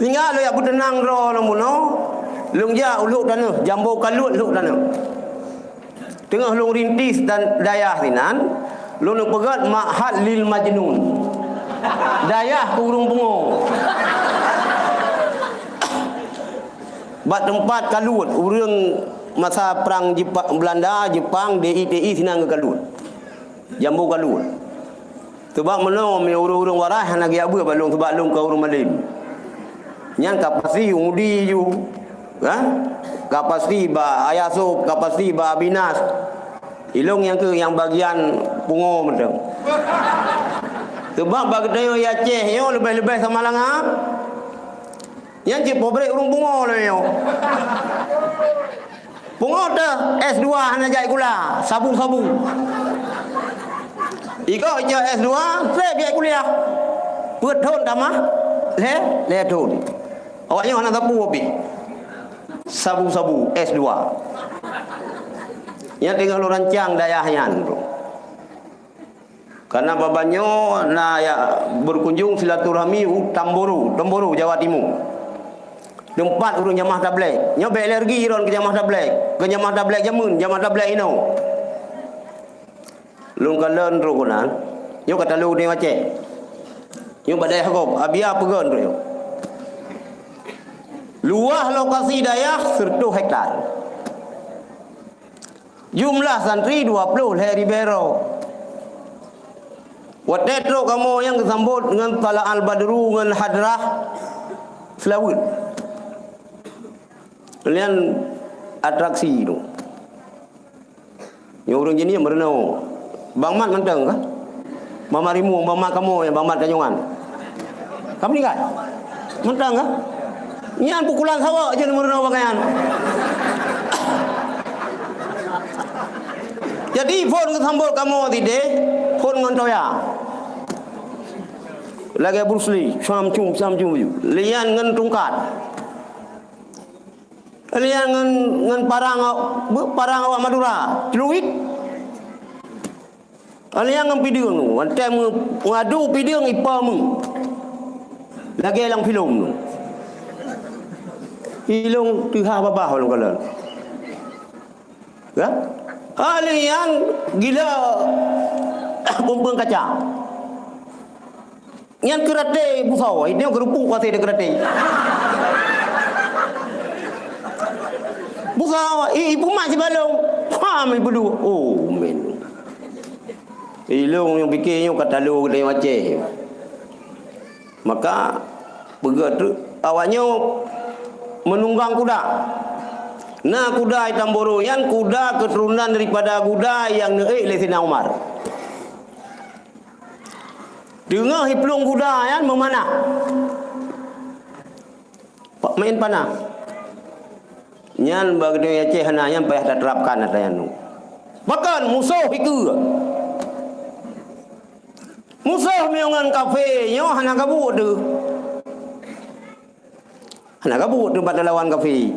Sehingga lôn jak peuteunang droe lôn bunoe, lôn jak u Lhok Taneuh, Jambo Kaluet Lhok Taneuh. Teungoh lôn rintis dan dayah sinan, lôn peugöt Ma'had lil Majnun. Dayah keu ureueng pungo. Bak teumpat kaluet, ureueng masa prang Jepa-, Belanda, Jepang, D I T I sinan geukaluet. Jambo kaluet. Sabab meunoe, meunyoe ureueng-ureueng waras hana geujak beuet bak lôn, sabab lôn ka ureueng malém. Nyan ka pasti u Ngudi ju, ha? Ka pasti bak Ayah Sop, ka pasti bak Abinas. Ilôn nyang keuh nyang bagian pungo mantong. Sabab bak geutanyoe di Aceh nyoe leubeh-leubeh Samalanga, nyan cit pabrék ureueng pungo lagèe nyoe. Pungo teuh S dua hana jak sikula, sabu-sabu. Igoe ijak S dua, trép jak kuliah. Peuet thon tamah, lhèe, lhèe thon. Awaknyoe hana sapeue pih. Sabu-sabu S dua. Nyan teungoh lôn rancang dayah nyan. Karena babah nyoe na jak berkunjung silaturahmi u Tamboro, Tamboro, Jawa Timur. Teumpat ureueng jamaah tablék. Nyoe bèk alergi droen keu jamaah tablék. Keu jamaah tablék jameun, jamaah tablék inoe. Lôn kalon trok keunan. Nyoe ka talo di Aceh. Nyoe bak dayah gob, Abia peugöt trok nyoe. Luwah lokasi dayah seratus hektar. Jumlah santri dua ploh lhèe ribèe droe. Watèe trok kamoe nyang geusambot ngon Thala Al-Badru ngon Hadrah Seulaweuet. Nyan atraksi tu. Nyoe ureueng jih ni meurunoe. Bang Mat mantong kah? Bang Mat Rimueng, Bang Mat kamoe, Bang Mat Tanjongan. Ka meuninggai? Mantong kah? Nyan pukulan saweue jeuet meurunoe pakaian. Jadi, phôn geusambot kamoe sideh, phôn ngon toya. Lagèe Bruce Lee, sam cum, sam cum, lian ngon tungkat. Lian ngon, ngon parang, parang awak Madura, celuit. Lian ngon pideueng, watèe meu-, meuadu pideueng ipa meu. Lagèe lam filem tu. Ilôn teuhah babah lôn kalon. Kan? Lian gila peumpeueng kaca. Nyan karate busoe, itu geurupuk pasti ada karate. Busoe, i, ibu mak sibalong. Pam ibu dua. Oh, men. Ilôn nyang pikir nyoe ka talo geutanyoe Aceh. Maka, peugah tu, awaknyoe menunggang kuda. Na kuda di Tamboro nyan kuda keturunan daripada kuda nyang neuék lé Saidina Umar. Teungoh iplueng kuda nyan meumanah. Pak main panah. Nyan bak geutanyoe Aceh hana nyan payah taterapkan ata nyan. Pakon musoh ikeue. Musoh meunyoe ngon kafé nyoe hana kabuet teuh. Hana kabuet teuh bak talawan kafé.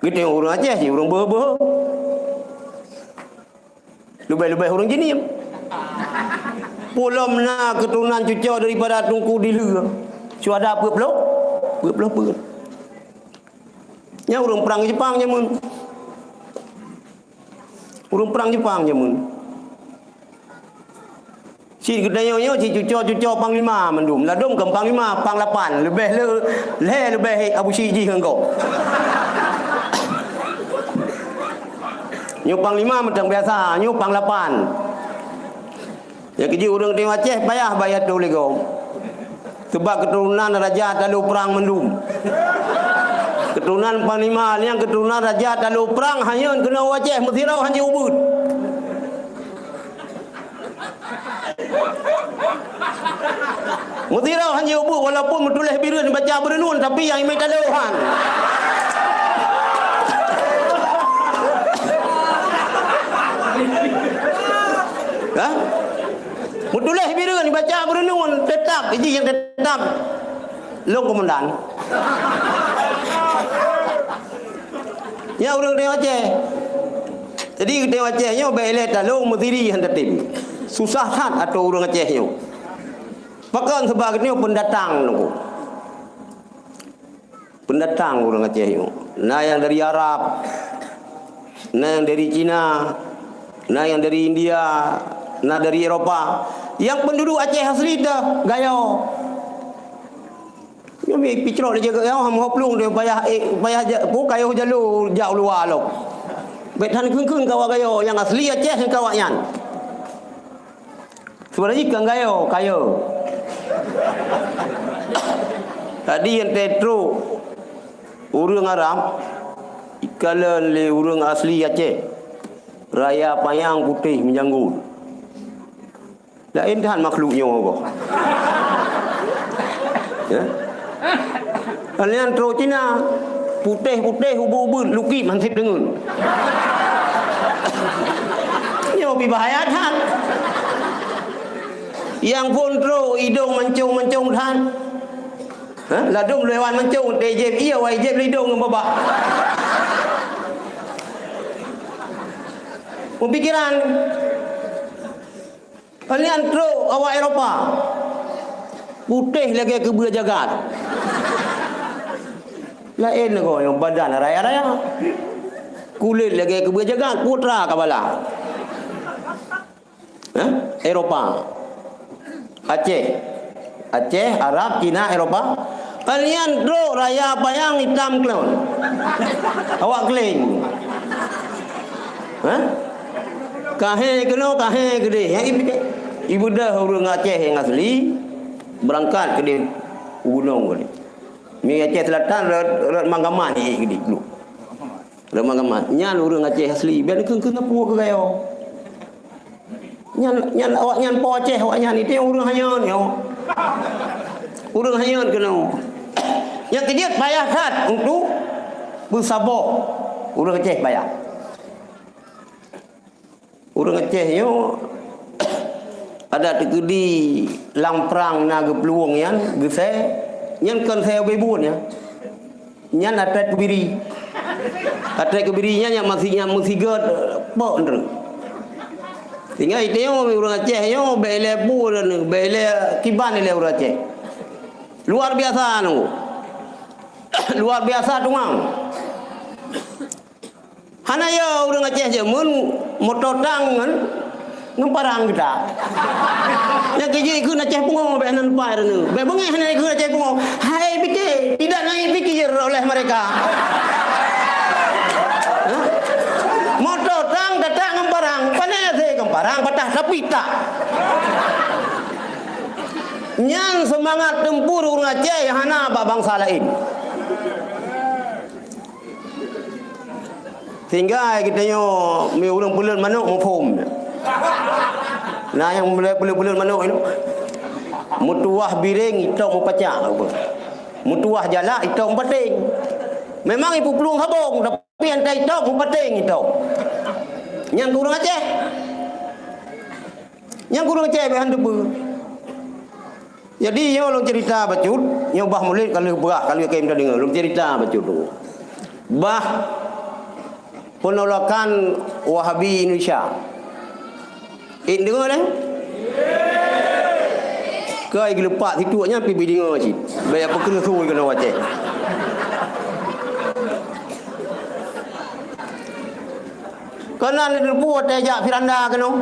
Geutanyoe ureueng Aceh jih ureueng beuhe-beuhe. Leubeh-leubeh ureueng jinim. Pulom na keuturonan cucoe daripada Teungku Dileue. Syuhada peuet ploh, peuet ploh peuet. Nyan ureueng prang Jepang jameun. Ureueng prang Jepang jameun. Cit geutanyoe nyoe cit cucoe-cucoe panglima mandum. Ladôm kon panglima, pang lapan. Leubeh le, lhèe leubeh Abu Syik jih ngon gob. Nyoe panglima mantong biasa, nyoe pang lapan. Nyang keujeuet ureueng Aceh payah bak yatoe lé gob. Sabab keuturonan raja talu prang mandum. Keuturonan panglima, nyang keuturonan raja talu prang, hanyeu keunoe u Aceh meusidroe hana ubeuet. Meusidroe hana ubeuet walaupun meutuléh bireuen baca beureunuen, tapi nyang imé talo han. Ha? Meutuléh Bireuen, baca Beureunuen, teutap, jih nyang teutap lôn komandan. Nyan ureuëng Aceh. Jadi, ureuëng Aceh nyoe bèk ilèe talông meusiri hana tem. Susah that ateueh ureuëng Aceh nyoe. Pakon, sabab geutanyoe peundatang nunggu. Peundatang ureuëng Aceh nyoe. Na nyang dari Arab, na nyang dari Cina, na nyang dari India, na dari Eropa. Nyang penduduk Aceh asli teuh Gayo. Nyoe mi picrok di jaga nyoe, hom hoplueng deh, payah, eh, payah ja-, pu kayôh jalô jak u luwa lom. Bèk that kheun-kheun keu awak Gayo, nyang asli Aceh keu awak nyan. Sebenarnya kan Gayo, kaya. Tadi nyang trok ureuëng Arab, ikalon lé ureuëng asli Aceh. Raya panyang putéh meujanggut. Laén that makhluk nyoe goh. Ya? Kalian trok Cina, putéh-putéh ubeuet-ubeuet, lukit manseb deungon. Nyoe pih bahaya that. Nyang phôn trok idong mancong-mancong that. Ha? Ladôm lewat mancong, teuh jieb, iya wai jieb lidong ngon babah. Peupikiran. Kalian trok awak Eropa. Putéh lagèe keubeue jagat. Laén nanggroe nyang badan raya-raya. Kulét lagèe keubeue jagat, putra kabala. Hah? Eropa. Aceh. Aceh, Arab, Cina, Eropa. Kalian trok raya panyang itam klon. Awak keuléng. Hah? Kahé keunoe, kahé keudeh. Ya, ibu-, ibudah ureuëng Aceh nyang asli, beurangkat keudeh u gunong keudeh. Mi Aceh Selatan, rot, rot Manggaman, eh, keudeh dulu. Rot Manggaman. Nyan ureuëng Aceh asli. Biar keu, keu ngepuk keu gayo. Nyan, nyan awak nyan po Aceh, awak nyan itu ureuëng hanyeut nyoe. Ureuëng hanyeut keunoe. Nyang keujeuet payah that untuk beusaboh. Ureuëng Aceh payah. Ureuëng Aceh nyoe adak teukeudi lam prang na geuplueng nyan, geusée, nyan kon sie ubé buet nyan. Nyan ateueh keubiri. Ateueh keubiri nyan nyang masih nyang meusigot, eh, pok nreuk. Sehingga itu nyoe ureuëng Aceh nyoe bèk ilée bu dan bèk ilée kiban ilée ureuëng Aceh. Luar biasa nunggu. Luar biasa tungang. Hana ya ureuëng Aceh jameun moto tang ngon, ngon parang geutak. Nyang keujeuet ikheun Aceh pungo bèk hana lupa deungoe. Bèk beungéh hana ikheun Aceh pungo. Hai pike, tidak naik pikir oleh mereka. Hah? Moto tang datang ngon parang, pane asai ngon parang patah tapi tak. Nyan seumangat tempur ureuëng Aceh nyang hana bak bansa laén. Sehingga geutanyoe mi ureuëng peuleuet manok muphom. Na nyang mulai peuleuet-peuleuet manok nyoe. Meutuwah biréng itôb meupacak. Meutuwah jalak itôb meupaténg. Memang ipeuplueng habong, tapi nyang itôb meupaténg itôb. Nyang keu ureuëng Aceh. Nyang keu ureuëng Aceh bèk han teupeue. Jadi, nyoe lôn cerita bacut, nyoe bah mulod ka lheueh beurah, ka lheueh kém tadeungoe, lôn cerita bacut tu. Bah penolakan Wahabi Indonesia. Eh, deungoe deh. Kai geulupak situ nyan pih beudeungoe cit. Bèk peukeureuh sui keunoe Aceh. Keunan lé teupeu watèe jak Firanda keunoe.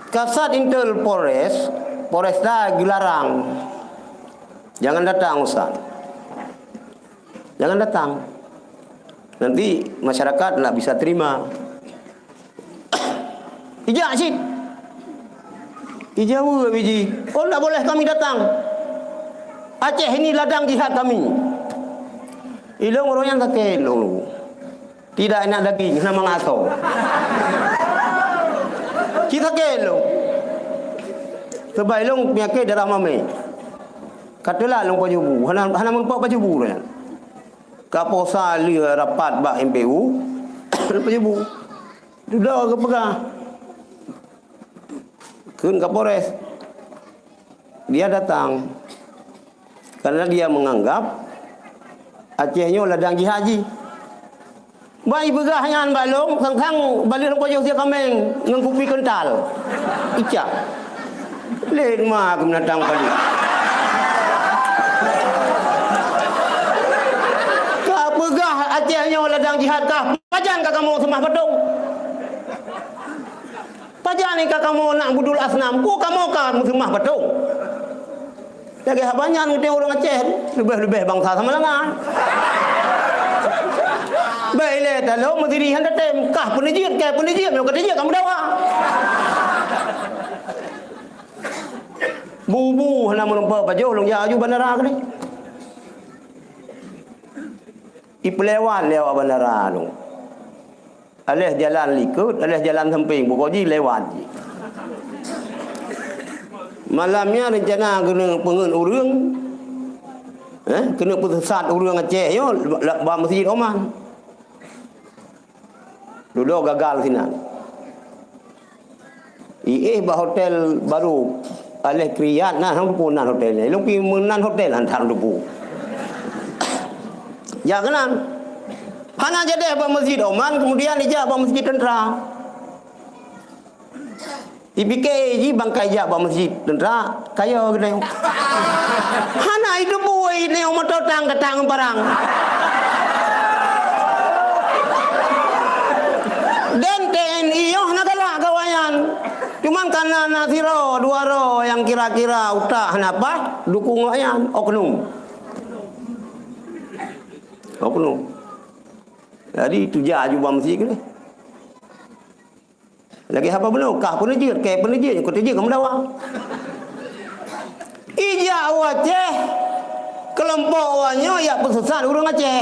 Kasat Intel Polres, Polresta geularang. Jangan datang, Ustaz. Jangan datang. Nanti masyarakat ndak bisa terima. Ijak cit. Ijaweub biji, "Oh, ndak boleh kami datang. Aceh ini ladang jihad kami." Ilôn uroe nyan sakét lôn. Tidak enak daging, hana mangat asoe. Cit sakét lôn. Sabab ilôn peunyakét darah mamé. Ka teulat lôn pajoh bu, hana, hana meurumpok pajoh bu nyan. Ka posa lheueh rapat bak M P U, pajoh bu. Dudoe geupeugah, Kheun Kapolres. Dia datang. Karena dia menganggap Aceh nyoe ladang jihad jih. Ban ipeugah nyan bak lôn, sang-sang baleueh lôn pajoh sie kaméng ngon kupi kental. Icak. Lé ma keumeunatang kali. Ka peugah Aceh nyoe ladang jihad kah? Pajan ka kamoe seumah patong? Pajan ka kamoe nak budul asnam? Peue kamoe ka meuseumah patong? Lagèe haba nyan geutanyoe ureueng Aceh, leubeh-leubeh bansa Samalanga. Bèk ilèe talo meudiri han tatem, kah peuneujeut, kah peuneujeut, meunyoe ka teujeuet ka meudawa. Bu-bu hana meureumpok pajoh lôn jak aju bandara keudeh. Ipeulewat lé awak bandara nyoe. Aléh jalan likot, aléh jalan sampéng, pokok jih lewat jih. Malam nyan reuncana keuneuk peungeut ureueng, eh, keuneuk peuseusat ureueng Aceh nyoe la-, bak Meuseujid Oman. Dudoe gagal sinan. Iéh bak hotel barô, aléh Kriyat na han teupeu nan hotel nyan. Ilôn pi meunan hotel han that teupeu. Jak keunan. Hana jadeh bak Meuseujid Oman, keumudian ijak bak Meuseujid Teuntra. Ipike jih bangkai jak bak Meuseujid Teuntra, kaya geutanyoe. Hana iteupeu geutanyoe moto tang datang parang. Dan T N I nyoe hana galak keu awaknyan. Cuman karena na sidroe dua droe nyang kira-kira utak hana paih, dukung awaknyan, oknum. Oknum. Jadi, tujak aju bak Meuseujid keudeh. Lagèe haba bunoe, kah peuneujeut, kah peuneujeut, ka teujeuet ka meudawa. Ijak u Aceh, keulompok awaknyoe jak peuseusat ureueng Aceh.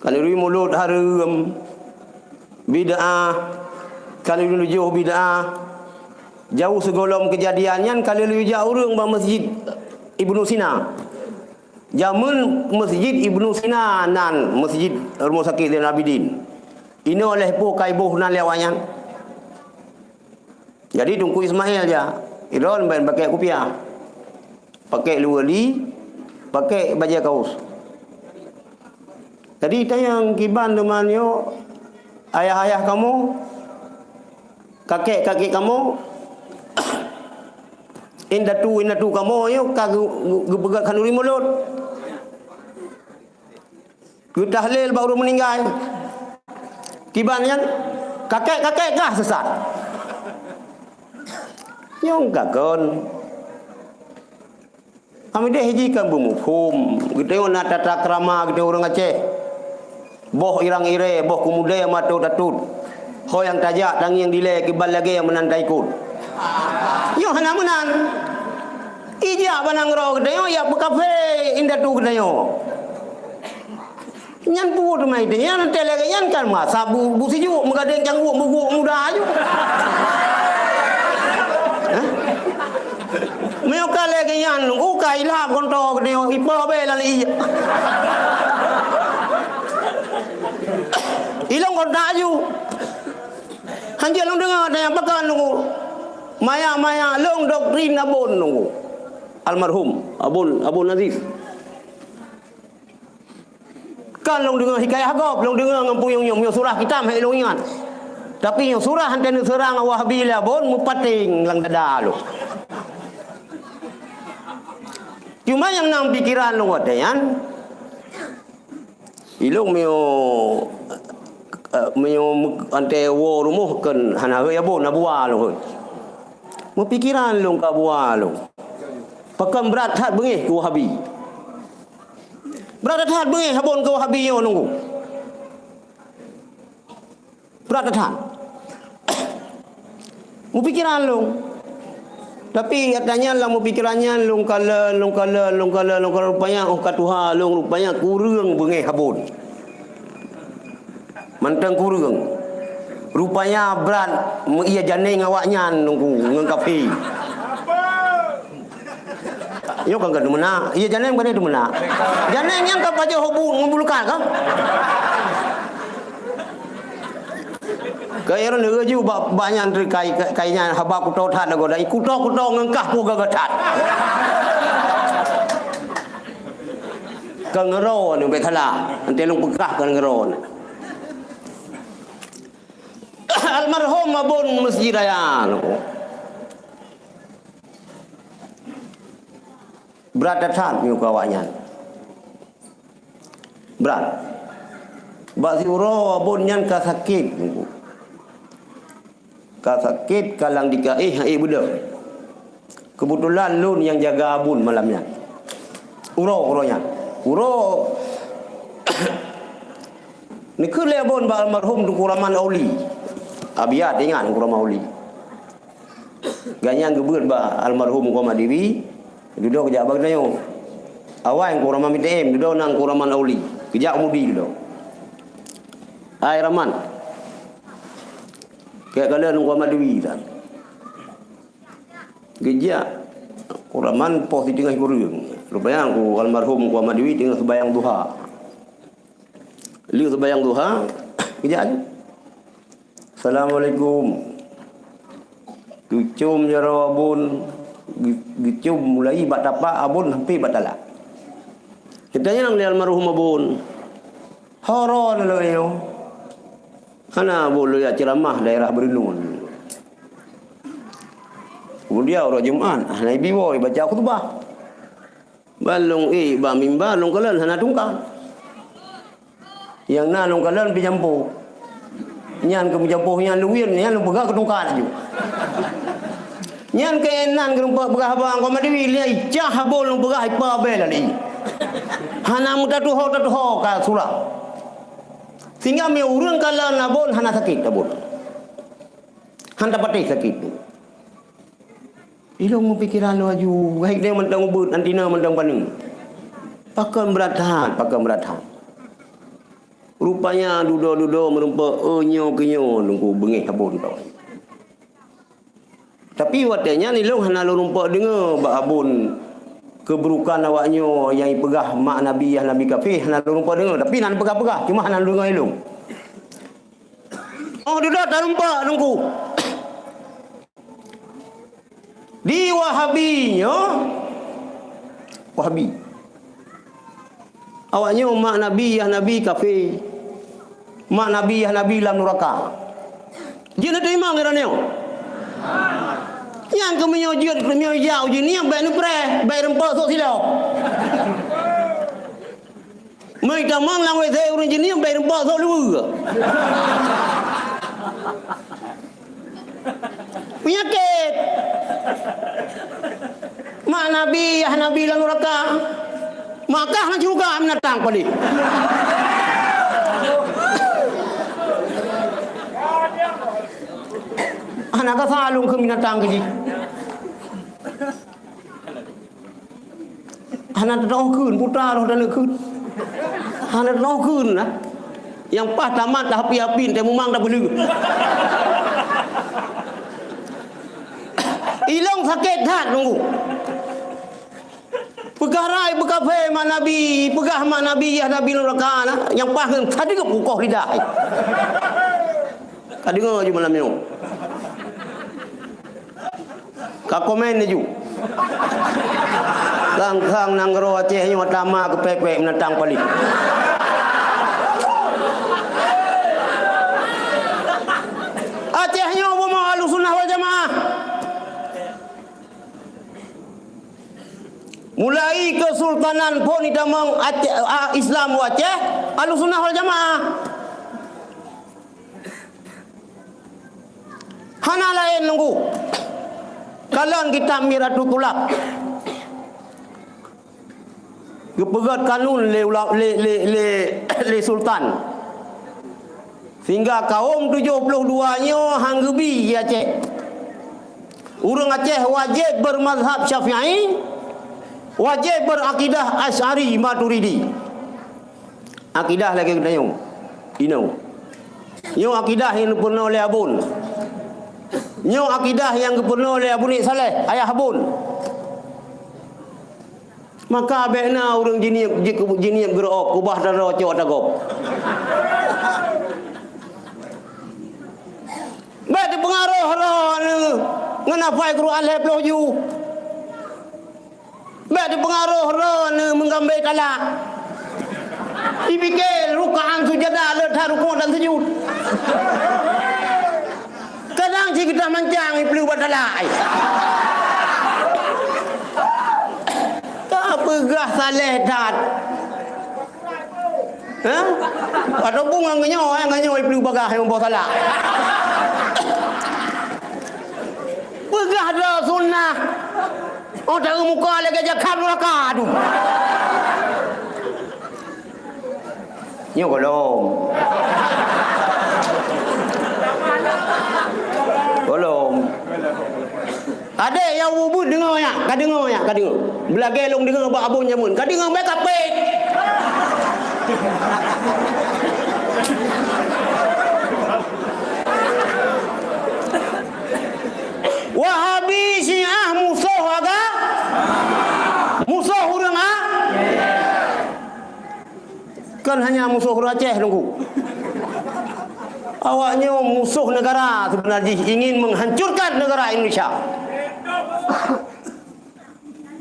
Ka lheueh mulod hareuem, bid'ah, ka lheueh tujoh bid'ah. Jauh sigohlom keujadian nyan ka lheueh jak ureueng bak Meuseujid Ibnu Sina. Jameun Meuseujid Ibnu Sina nan Meuseujid Rumoh Sakét Zainal Abidin. Inoe lhèe po ka iboh nan lé awaknyan. Jadi Teungku Ismail jak, idroen ban pakèk kupiah, pakèk luweue li, pakèk bajèe kaos. Jadi tanyong kiban teuma nyoe ayah-ayah kamoe, kakek-kakek kamoe, indatu-indatu kamoe nyoe ka geu-, geu-, geupeugah khanuri mulod. Geutahlil bak ureueng meuninggai. Kiban nyan, kakek-kakek kah sesat. Nyang kakon. Amideh jih kan beumuphom. Geutanyoe na tata krama geutanyoe ureueng Aceh. Boh irang-iré, boh keumudée mato tatot. Ho nyang tajak tangieng dilée kiban lagée meunan taikot. Nyoe hana meunan. Ijak bak nanggroe geutanyoe, ijak peukaphé indatu geutanyoe. Nyan peue teuma ide nyan, teuh lagée nyan kan masa bu, bu sijuek meugadeng cangguek meuguek muda aju. Hah? Meunyoe ka lagée nyan, oh, ka ilap gonto geutanyoe, ipo be lam ie. Ilong kontak aju. Hanjeuet lôn deungoe tanyong pakon nunggu. Maya-maya lôn doktrin Abon nunggu. Almarhum Abon, Abon Aziz. Kan lôn deungoe hikayah gob, lôn deungoe ngon puyueng nyoe, nyoe surah kitab hé lôn ingat. Tapi nyoe surah hana neuseurang Wahabi lé Abon meupaténg lam dada lôn. Cuma nyang na pikeran lôn watée nyan, ilong meunyoe, eh, meunyoe me-, antée woe rumoh kon hana hôi Abon, na bua lôn hôi. Meupikeran lôn ka bua lôn. Pakon brat that beungéh keu Wahabi. Brat that beungéh Abon keu Wahabi nyoe nunggu. Brat that. Meupikeran lôn. Tapi ata nyan lam meupikeran nyan lôn kalon, lôn kalon, lôn kalon, lôn kalon, rupanya oh ka tuha lôn, rupanya kureueng beungéh Abon. Mantong kureueng. Rupanya brat meuié janeng awaknyan nunggu ngon kaphé. Nyoe kan ka teumeunak. Ié janeng bukan teumeunak. Janeng nyang ka pajoh bu ngon bulukat kan? Keu ureueng leuju bak, bak nyan teukai, kai nyan haba kuto that lagoe dan kuto-kuto ngon kah pun gagah that. Keu ngeuro ni bèk salah. Nanti lôn peugah keu ngeuro ni. Almarhum Abon Meuseujid Raya. Brat that nyoe keu awaknyan. Brat. Bak siuroe Abon nyan ka sakét. Ka sakét, ka lam dikaéh, éh beudôh. Keubeutulan lôn nyang jaga Abon malam nyan. Uroe, uroe nyan. Uroe neukheun lé Abon bak almarhum Teungku Rahman Auli. Abiat ingat Teungku Rahman Auli. Gobnyan geubeuet bak almarhum Teungku Ahmad Diwi, dudoe geujak bak geutanyoe. Awai Teungku Rahman P T M, dudoe na Teungku Rahman Auli. Geujak u Mudi dudoe. Hai Rahman. Kèe kalon Teungku Ahmad Diwi tan. Geujak Teungku Rahman poh siteungoh kureueng. Rupanya Teungku almarhum Teungku Ahmad Diwi teungoh seumayang duha. Lheueh seumayang duha, geujak laju. Assalamualaikum. Geucôm jaroe Abon, geu-, geucôm mulai bak tapak Abon sampai bak talam. Geutanyong lé almarhum Abon, "Ho droeneuh lôn nyoe?" Hana Abon lôn jak ceuramah daerah Beureunuen. Kemudian uroe Jumat, hana ibi woe baca khutbah. Ban lôn ék bak mimba, lôn kalon hana tungka. Nyang na lôn kalon pih jampoe. Nyan keu meujampoe nyan lôn wien, nyan lôn peugah keu tungka laju. Nyan keu inan keu lôn peugah bak Teungku Ahmad Diwi, lé icah Abon lôn peugah ipa bèe lali. Hana meutatuho-tatuho ka surah. Sehingga meunyoe ureueng kalon Abon hana sakét Abon. Hana patéh sakét. Ilôn meupikeran laju, hai nyoe mantong ubeut, anti na mantong paneuk. Pakon brat that, pakon brat that. Rupanya dudoe-dudoe meurumpok, "Oh, nyoe keu nyoe," Teungku beungéh Abon tawai. Tapi watèe nyan ilôn hana lôn rumpok deungoe bak Abon keuburukan awak nyoe nyang ipeugah mak Nabi, yah Nabi kafé, hana lôn rumpok deungoe. Tapi na peugah-peugah, cuma hana lôn deungoe ilôn. Oh, dudoe tarumpok Teungku. Di Wahabi nyoe, Wahabi. Awak nyoe mak Nabi, yah Nabi kafé. Mak Nabi, yah Nabi lam nuraka. Jeuet neuteurimong keu droeneuh? Nyang keu meunyoe jeuet, meunyoe jak u jih nyan, bèk neupreh, bèk rumpok sôk sidroe. Meutamong lam W C ureueng jinih bèk rumpok sôk luweue. Peunyakét. Mak Nabi, yah Nabi lam nuraka. Mak kah lam syeuruga binatang paleng. Hana ka saleuem keu binatang keu jih. Hana teutoh kheun, puta roh dan kheun. Hana teutoh kheun lah. Nyang paih tamat dah api-api, teuh mumang dah beuleuh. Ilôn sakét that Teungku. Peugah rai beukafé mak Nabi, peugah mak Nabi, yah Nabi nuraka na, nyang paih ngon sadeup kukoh lidah. Ka deungoe ju malam nyoe. Ka komen laju. Sang-sang nanggroe Aceh nyoe tamak keu pèk-pèk binatang paleng. Aceh nyoe bumoe Ahlussunnah wal Jamaah. Mulai Kesultanan phon itamong Aceh, a, Islam u Aceh, Ahlussunnah wal Jamaah. Hana laén Teungku. Kalon kitab Miratu Tulab. Geupeugöt kanun lé ula-, lé, lé, lé, lé sultan. Sehingga kaum tujoh ploh dua nyoe han geubi di Aceh. Ureueng Aceh wajéb beumazhab Syafi'i, wajéb beuakidah Asy'ari Maturidi. Akidah lagèe geutanyoe. Inoe. Nyoe akidah nyang geupeurunoe lé Abon. Nyoe akidah nyang geupeurunoe lé Abu Nik Saleh, ayah Abon. Maka bèk na ureueng jiniep, ji-, jiniep geureu'ob, keubah tadroe cok ata gob. Roh neuh ngon hafai Quran lhèe ploh ju. Bèk teupeungaroh roh neuh meugambé talak. Jipike rukaan sujada le that rukuk dan sujud. Kadang cit geutah mancang ipeuleueh bak talak. Ka peugah saleh that. Ha? Ataupun ngon nyoe, eh, ngon nyoe ipeuleueh bagah nyang boh salak. Peugah droe sunnah. Oh, tahu muka lagèe jakab neraka tu. Nyoe gohlom. Gohlom. Adék nyang ubit deungoe nyan, ka deungoe nyan, ka deungoe. Beulagèe lôn deungoe bak abon jameun, ka deungoe bèk kapét. Wahabi, Syiah musoh aga-, musoh ureueng a-, Kon hanya musoh ureueng Aceh, Teungku. Awaknyoe musoh negara sebenar jih, ingin menghancurkan negara Indonesia.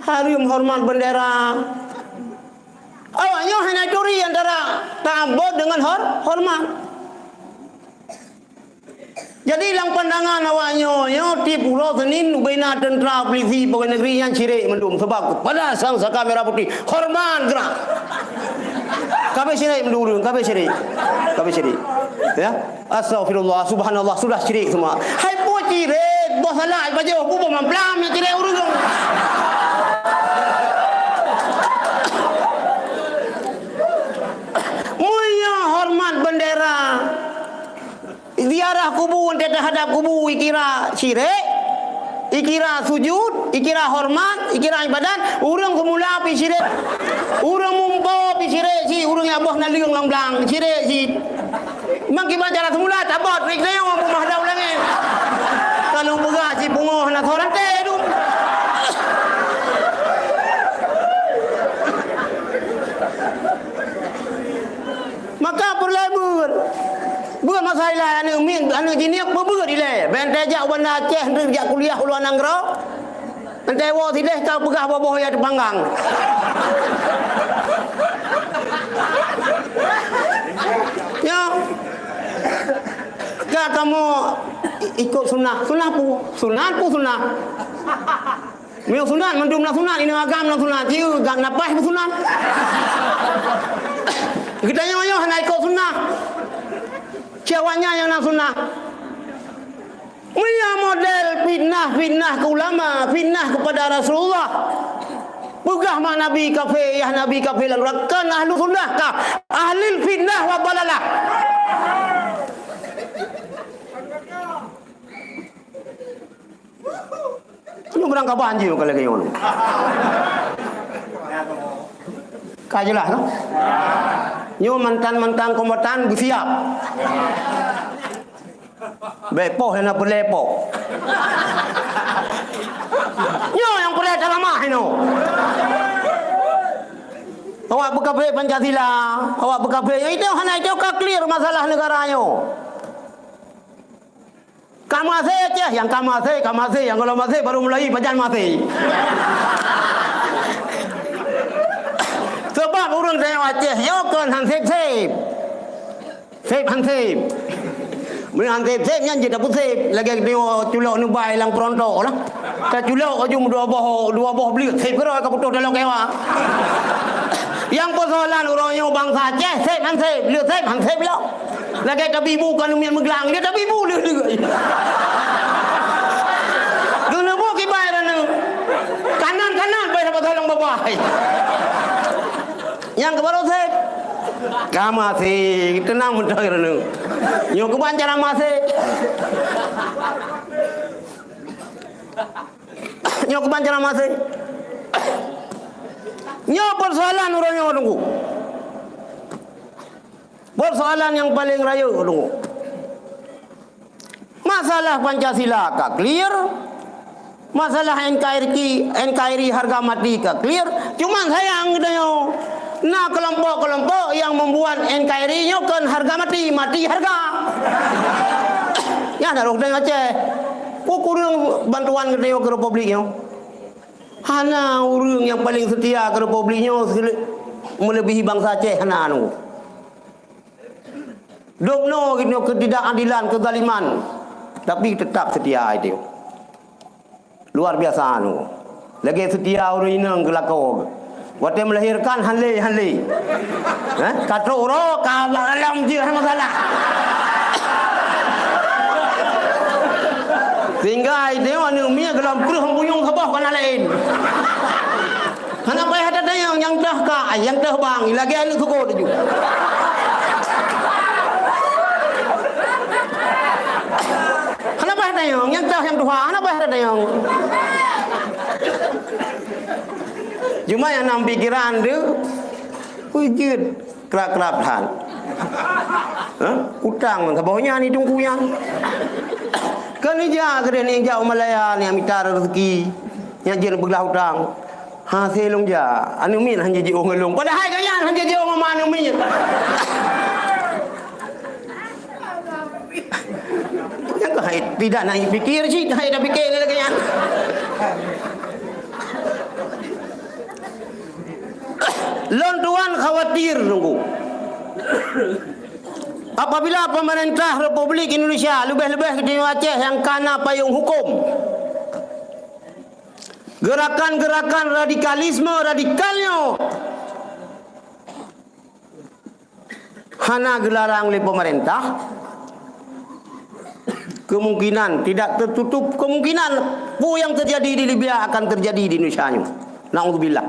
Hareuem hormat bendera. Awaknyoe hana turi antara ta'abbud dengan hor-, hormat. Jadi, lam pandangan awaknyoe, nyoe tiep uroe Seunin ubena teuntra, polisi, pegawai negeri nyan syirik mandum. Sebab kepada sang saka merah putih, hormat geura. Ka bèk syirik mandum ureueng, ka bèk syirik. Ka bèk syirik. Ya. Astagfirullah, subhanallah, sudah syirik semua. Hai peue syirik, boh salak, pajoh, peue boh mamplam nyang syirik ureueng. Meunyoe hormat bendera, ziarah kubu, entah teuhadap kubu, ikira syirik, ikira sujud, ikira hormat, ikira ibadat, ureueng semula pih syirik. Ureueng mumpo pih syirik, si ureueng nyang boh naleueng lam blang, syirik si. Memang kiban cara semula, tabot, rik nayong, rumah dau langit. Kalau peugah si pungoh na soe ranté tu. Maka peureulèe beuet. Beuet masa ilèe aneuk miet, aneuk jiniek peubeuet ilèe. Bèk teuh jak u Banda Aceh, teuh jak kuliah u luwa nanggroe. Entah woe sideh ka peugah boh-boh ya teupanggang. Ya. Ka kamoe i-, ikot sunah. Sunah pu-, sunat pu sunah. Meunyoe sunat, mandum na sunat, inong agam na sunat, cieu gam napaih pun sunat. Geutanyoe nyoe hana ikot sunat. Cit awaknyan nyang na sunat. Meunyoe model fitnah-fitnah keu ulama, fitnah kepada Rasulullah. Peugah mak Nabi kafé, yah Nabi kafé, lalu rakan ahlu sunnah kah? Ahlul fitnah wa dhalalah. Nyoe barangkaban jih ka lagèe nyoe. Ka jeulaih, kan? Nyoe mantan-mantan kombatan beusiap. Bèk poh na peureulèe poh. Nyoe nyang peureulèe taramah inoe. Awak beukafé Pancasila, awak beukafé, itu hana itu ka clear masalah negara nyoe. Ka maséh Aceh, nyang ka maséh, ka maséh, nyang gohlom maséh baru mulai pajan maséh. Sabab ureueng tanyoe Aceh nyoe kon han sép-sép. Sép han sép. Meunyoe han sép-sép nyan jeuet tapeuséb, lagèe geutanyoe culok neubai lam peurontok lah. Taculok aju dua boh, dua boh bleuet, sép keudroe ka putôh dalam keuwa. Nyang peusoalan uroe nyoe bansa Aceh, sép han sép, le sép han sép lom. Lagèe tabi bu ka neumiet meuglang, dia tabi bu leuh-leuh. Geuleubu kibai raneuk. Kanan-kanan bai dapat tolong babai. Nyang keubaroe sép. Ka maséh, teunang meuntoi raneuk. Nyoe keuban cara maséh. Nyoe keuban cara maséh. Nyoe peusoalan uroe nyoe, Teungku. Peusoalan nyang paleng rayeuk, Teungku. Masalah Pancasila ka clear. Masalah N K R I, N K R I harga mati ka clear. Cuman sayang geutanyoe, na keulompok-keulompok nyang membuat N K R I nyoe kon harga mati, mati harga. Nyan na roh geutanyoe Aceh. Peue kureueng bantuan geutanyoe keu republik nyoe? Hana ureueng nyang paleng seutia keu republik nyoe seule-, meuleubèhi bansa Aceh, hana anu. Domno geutanyoe keutidakadilan, keuzaliman, tapi teutap seutia geutanyoe. Luar biasa anu. Lagèe seutia ureueng inong keu lakoe. Watèe meulahirkan, han lé, han lé. Eh? Ka trok uroe, ka bak dalam jeuet, hana masalah. Sehingga geutanyoe aneuk miet goh lom kreueh buyong saboh ka na laén. Hana payah tatanyong nyang toh kak, nyang toh bang, lagèe aneuk sukôt laju. Hana payah tatanyong nyang toh nyang tuha, hana payah tatanyong. Cuma nyang na pikiran tu, peue jeuet krab-krab that. Hah? Utang saboh nyan di teungku nyan. Kan ija keudeh nyang jak u Malaya nyang mita raseuki, nyang jeuet beuglah utang. Hasé lôn jak, aneuk miet han jijiôh ngon lôn. Padahai gobnyan han jijiôh ngon ma aneuk miet. Nyang keuh hai tidak na pikir cit, hai dah pikir lagèe nyan. Lôn tuan khawatir teungku. Apabila pemerintah Republik Indonesia, leubeh-leubeh geutanyoe Aceh nyang ka na payong hukum, geurakan-geurakan radikalisme radikal nyoe hana geularang lé pemerintah, kemungkinan, tidak tertutup kemungkinan, peue nyang teujadi di Libya akan teujadi di Indonesia nyoe. Naudzubillah.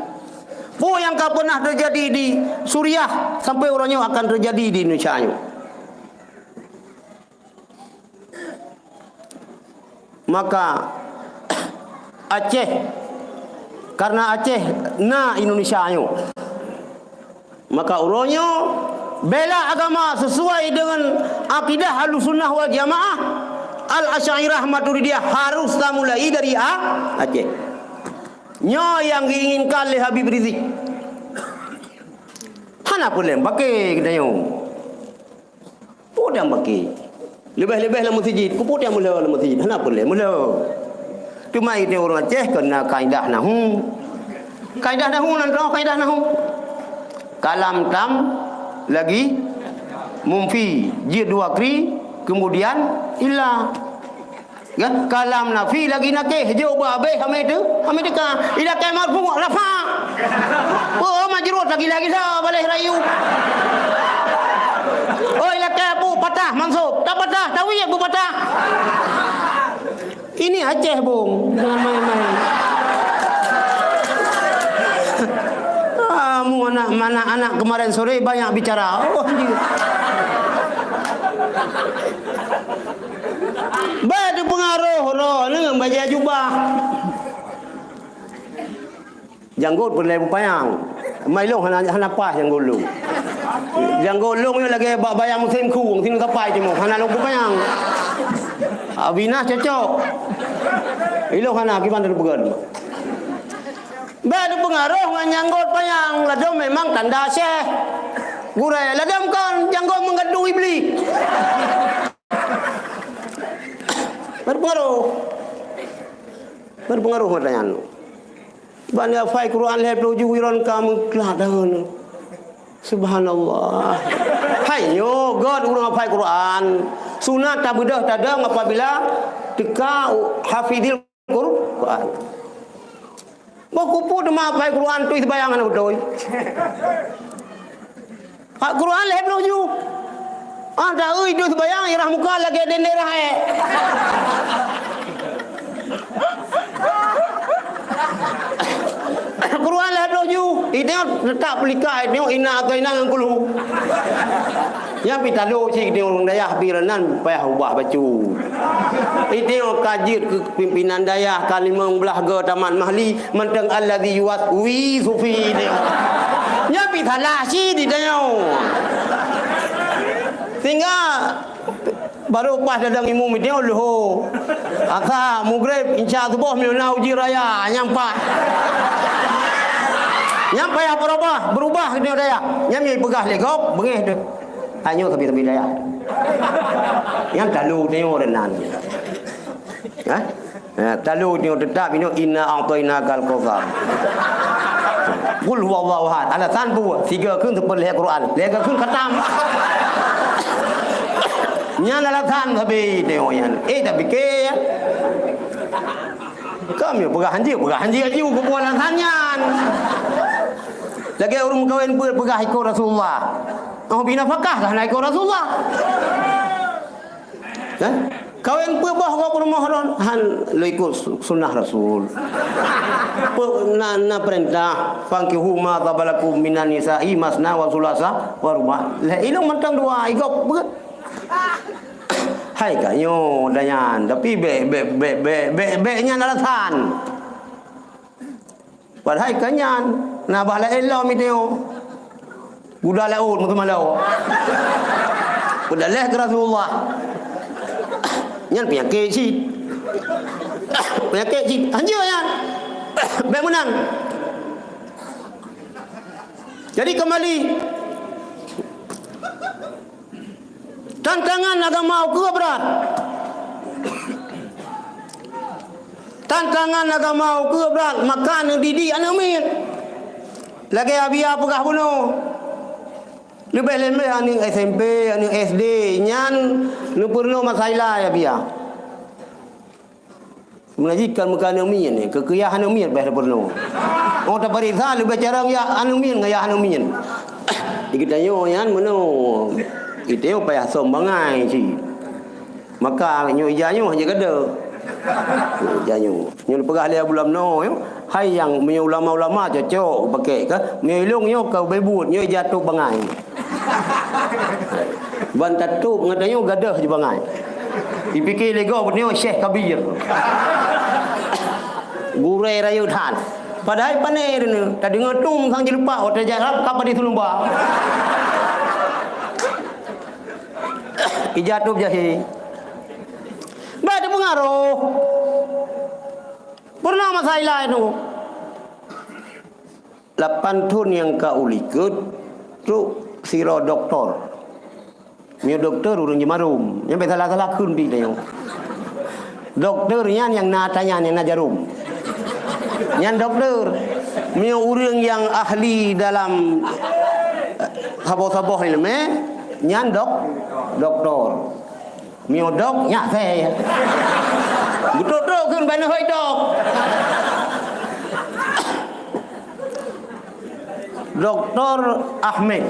Peue nyang ka peunah teujadi di Suriah sampai uroe nyoe akan teujadi di Indonesia nyoe. Maka Aceh, karena Aceh na Indonesia nyoe. Maka uroe nyoe bela agama sesuai dengan akidah Ahlussunnah wal Jamaah, Al-Asy'ariyah, Maturidiyah harus tamulai dari A-, Aceh. Nyoe nyang geuinginkan lé Habib Rizik. Hana peue lé paké geutanyoe. Peue nyang paké? Leubeh-leubeh lam meuseujid. Keupeue nyang meulhö lam meuseujid? Hana peue lé meulhö. Teuma itu ureueng Aceh keu na kaidah nahu. Kaidah nahu nan droe kaidah nahu. Kalam tam lagi munfi, jeuet dua kri, kemudian illa. Kan? Kalam nafi lagi nakeh, jok bak abeh, hame tu, hame teuka. Ilakeh marfu, rafa. Oh, majrur lagi-lagi sa baleh rayu. Oh, ilakeh abu patah, mansub. Tak patah, tawi abu patah. Ini Aceh, Bung. Jangan main-main. Kamu anak, anak-anak kemarin sore banyak bicara. Oh, dia. Bah teupeungaroh roh ngon bajèe jubah. Janggot peureulèe beupanyang. Mai lôn hana, hana paih janggot lôn. Janggot lôn nyoe lagèe bak bayang musém khu, sinoe sapai timoh, hana lôn beupanyang. Abinah cocok. Ilôn hana, kiban teupeugöt. Bah teupeungaroh ngon janggot panyang, ladôm memang tanda syekh. Gurèe ladôm kon, janggot meugadui Iblih. Berpengaruh. Berpengaruh mata nyan. Ban hafai Quran lhèe ploh ju iron ka meuklak daun. Subhanallah. Hai nyoe gèt ureueng hafai Quran. Sunat tabeudôh tadong apabila teuka hafidil Qur-, Quran. Boh kupu teuma hafai Quran tui sembahyang hana beutôi. Hak Quran lhèe ploh ju. Ah, dah ui tui sembahyang irah muka lagèe dendera, eh. Quran lhèe ploh ju. Itu tetap pelika itu ina atau ina ngan kulhu. Nyan pi talo cit di ureueng dayah pi nan payah ubah bacut. Itu ka jeuet keu pimpinan dayah ka limong blah go tamat mahli mantong allazi yuwaswisu fi itu. Nyan pi salah cit di tanyoe. Sehingga baru pas ladang imum itu leuho. Asa mugreb insya suboh meunyoe na uji raya nyang pat. Nyang payah berubah, berubah keu dayah. Nyang mi peugah lé gob beungéh tu. Tanyoe sabe-sabe dayah. Nyang talu tanyoe reunan. Ha? Ha, talu nyoe teutap nyoe, "Inna a'tainakal kautsar." Qul huwallahu ahad. Alasan peue? Siga kheun seupôt lhèe Quran. Lhèe kheun khatam. Nyan alasan sabe nyoe nyan. Eh, tapike, ya. Kami peugah hanjeuet, peugah hanjeuet aju, peue alasan nyan. Lagèe ureueng meukawen peuet peugah ikôt Rasulullah. Oh, bina fakah kah na ikôt Rasulullah? Hah? Kawen peuet boh gob rumoh droen, han lôn ikôt su-, sunnah Rasul. Pe-, na, na peurintah, "Fankihu ma taba lakum minan nisa'i masna wa sulasa wa ruba'." Lhèe ilôn mantong dua, igob beuet. Hai ka nyoe dan nyan, tapi bèk, bèk, bèk nyan alasan. Padahai ka nyan, na bah laén lom itu. Guda laôt meukeumalo. Peudaleh keu Rasulullah. Nyan peunyakét cit. Peunyakét cit. Hanjeuet nyan. Bèk meunan. Jadi kembali. Tantangan agama ukeue brat. Tantangan agama ukeue brat, maka neudidik aneuk miet. Lagèe Abia peugah bunoe. Leubeh-leubeh aneuk S M P, aneuk S D, nyan neupeurunoe masa ilai Abia. Meunan jih kan meuka aneuk miet nyan, keu, keu yah aneuk miet bèk tapeurunoe. Oh, tapareksa leubeh carông yah aneuk miet ngon yah aneuk miet. Di geutanyoe nyan meunoe, geutanyoe payah som bangai cit. Maka nyoe ija nyoe hana gadôh. Ija nyoe. Nyoe peugah lé Abu Lamno nyoe, hai nyang meunyoe ulama-ulama cocok geupaké ka, meunyoe ilôn nyoe ka ubé buet, nyoe ija tôb bangai. Ban tatôb ngon tanyoe gadôh jibangai. Dipike lé gob nyoe Syekh Kabir. Gurèe rayeuk that. Padahai pané deuneu, tadeungoe tum sang jilupak, watèe jak rab ka padé seulumba. Ija tôb jahé. Bah teupeungaroh. Pernah masa ilai tu. Lapan thon nyang ka ulikot trok sidroe doktor. Meunyoe doktor ureueng jimarum, nyan bèk salah-salah kheun pih tanyoe. Doktor nyan nyang na ata nyan, nyang na jarum. Nyan doktor. Meunyoe ureueng nyang ahli dalam, eh, saboh-saboh ileumèe, nyan dok-, doktor. Meunyoe dok, nyak asèe. Beutôi-toi kheun bak nyoe hôi dok. Doktor Ahmed,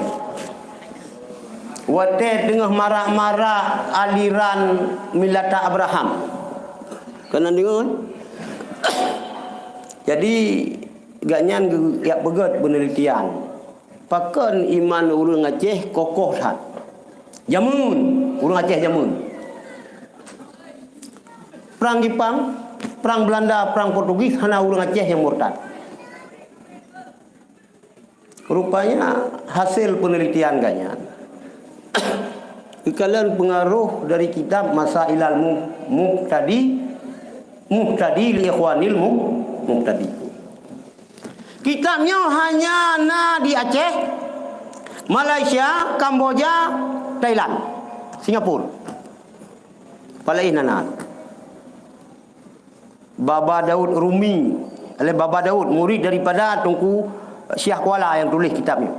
watèe teungoh marak-marak aliran Milata Abraham. Keunan deungoe? Jadi, gobnyan geu-, jak peugèt peunelitian. Pakon iman ureueng Aceh kokoh that. Jameun, ureueng Aceh jameun. Prang Jipang, prang Belanda, prang Portugis, hana ureueng Aceh nyang murtad. Rupanya, hasil peunelitian gobnyan, geukalon peungaroh dari kitab Masailal Mu-, Muhtadi, Muhtadi li Ikhwanil Mu-, Muhtadi. Kitab nyoe hanya na di Aceh, Malaysia, Kamboja, Thailand, Singapura. Palaén hana. Baba Daud Rumi, lé Baba Daud, murid daripada Teungku Syiah Kuala nyang tuléh kitab nyoe.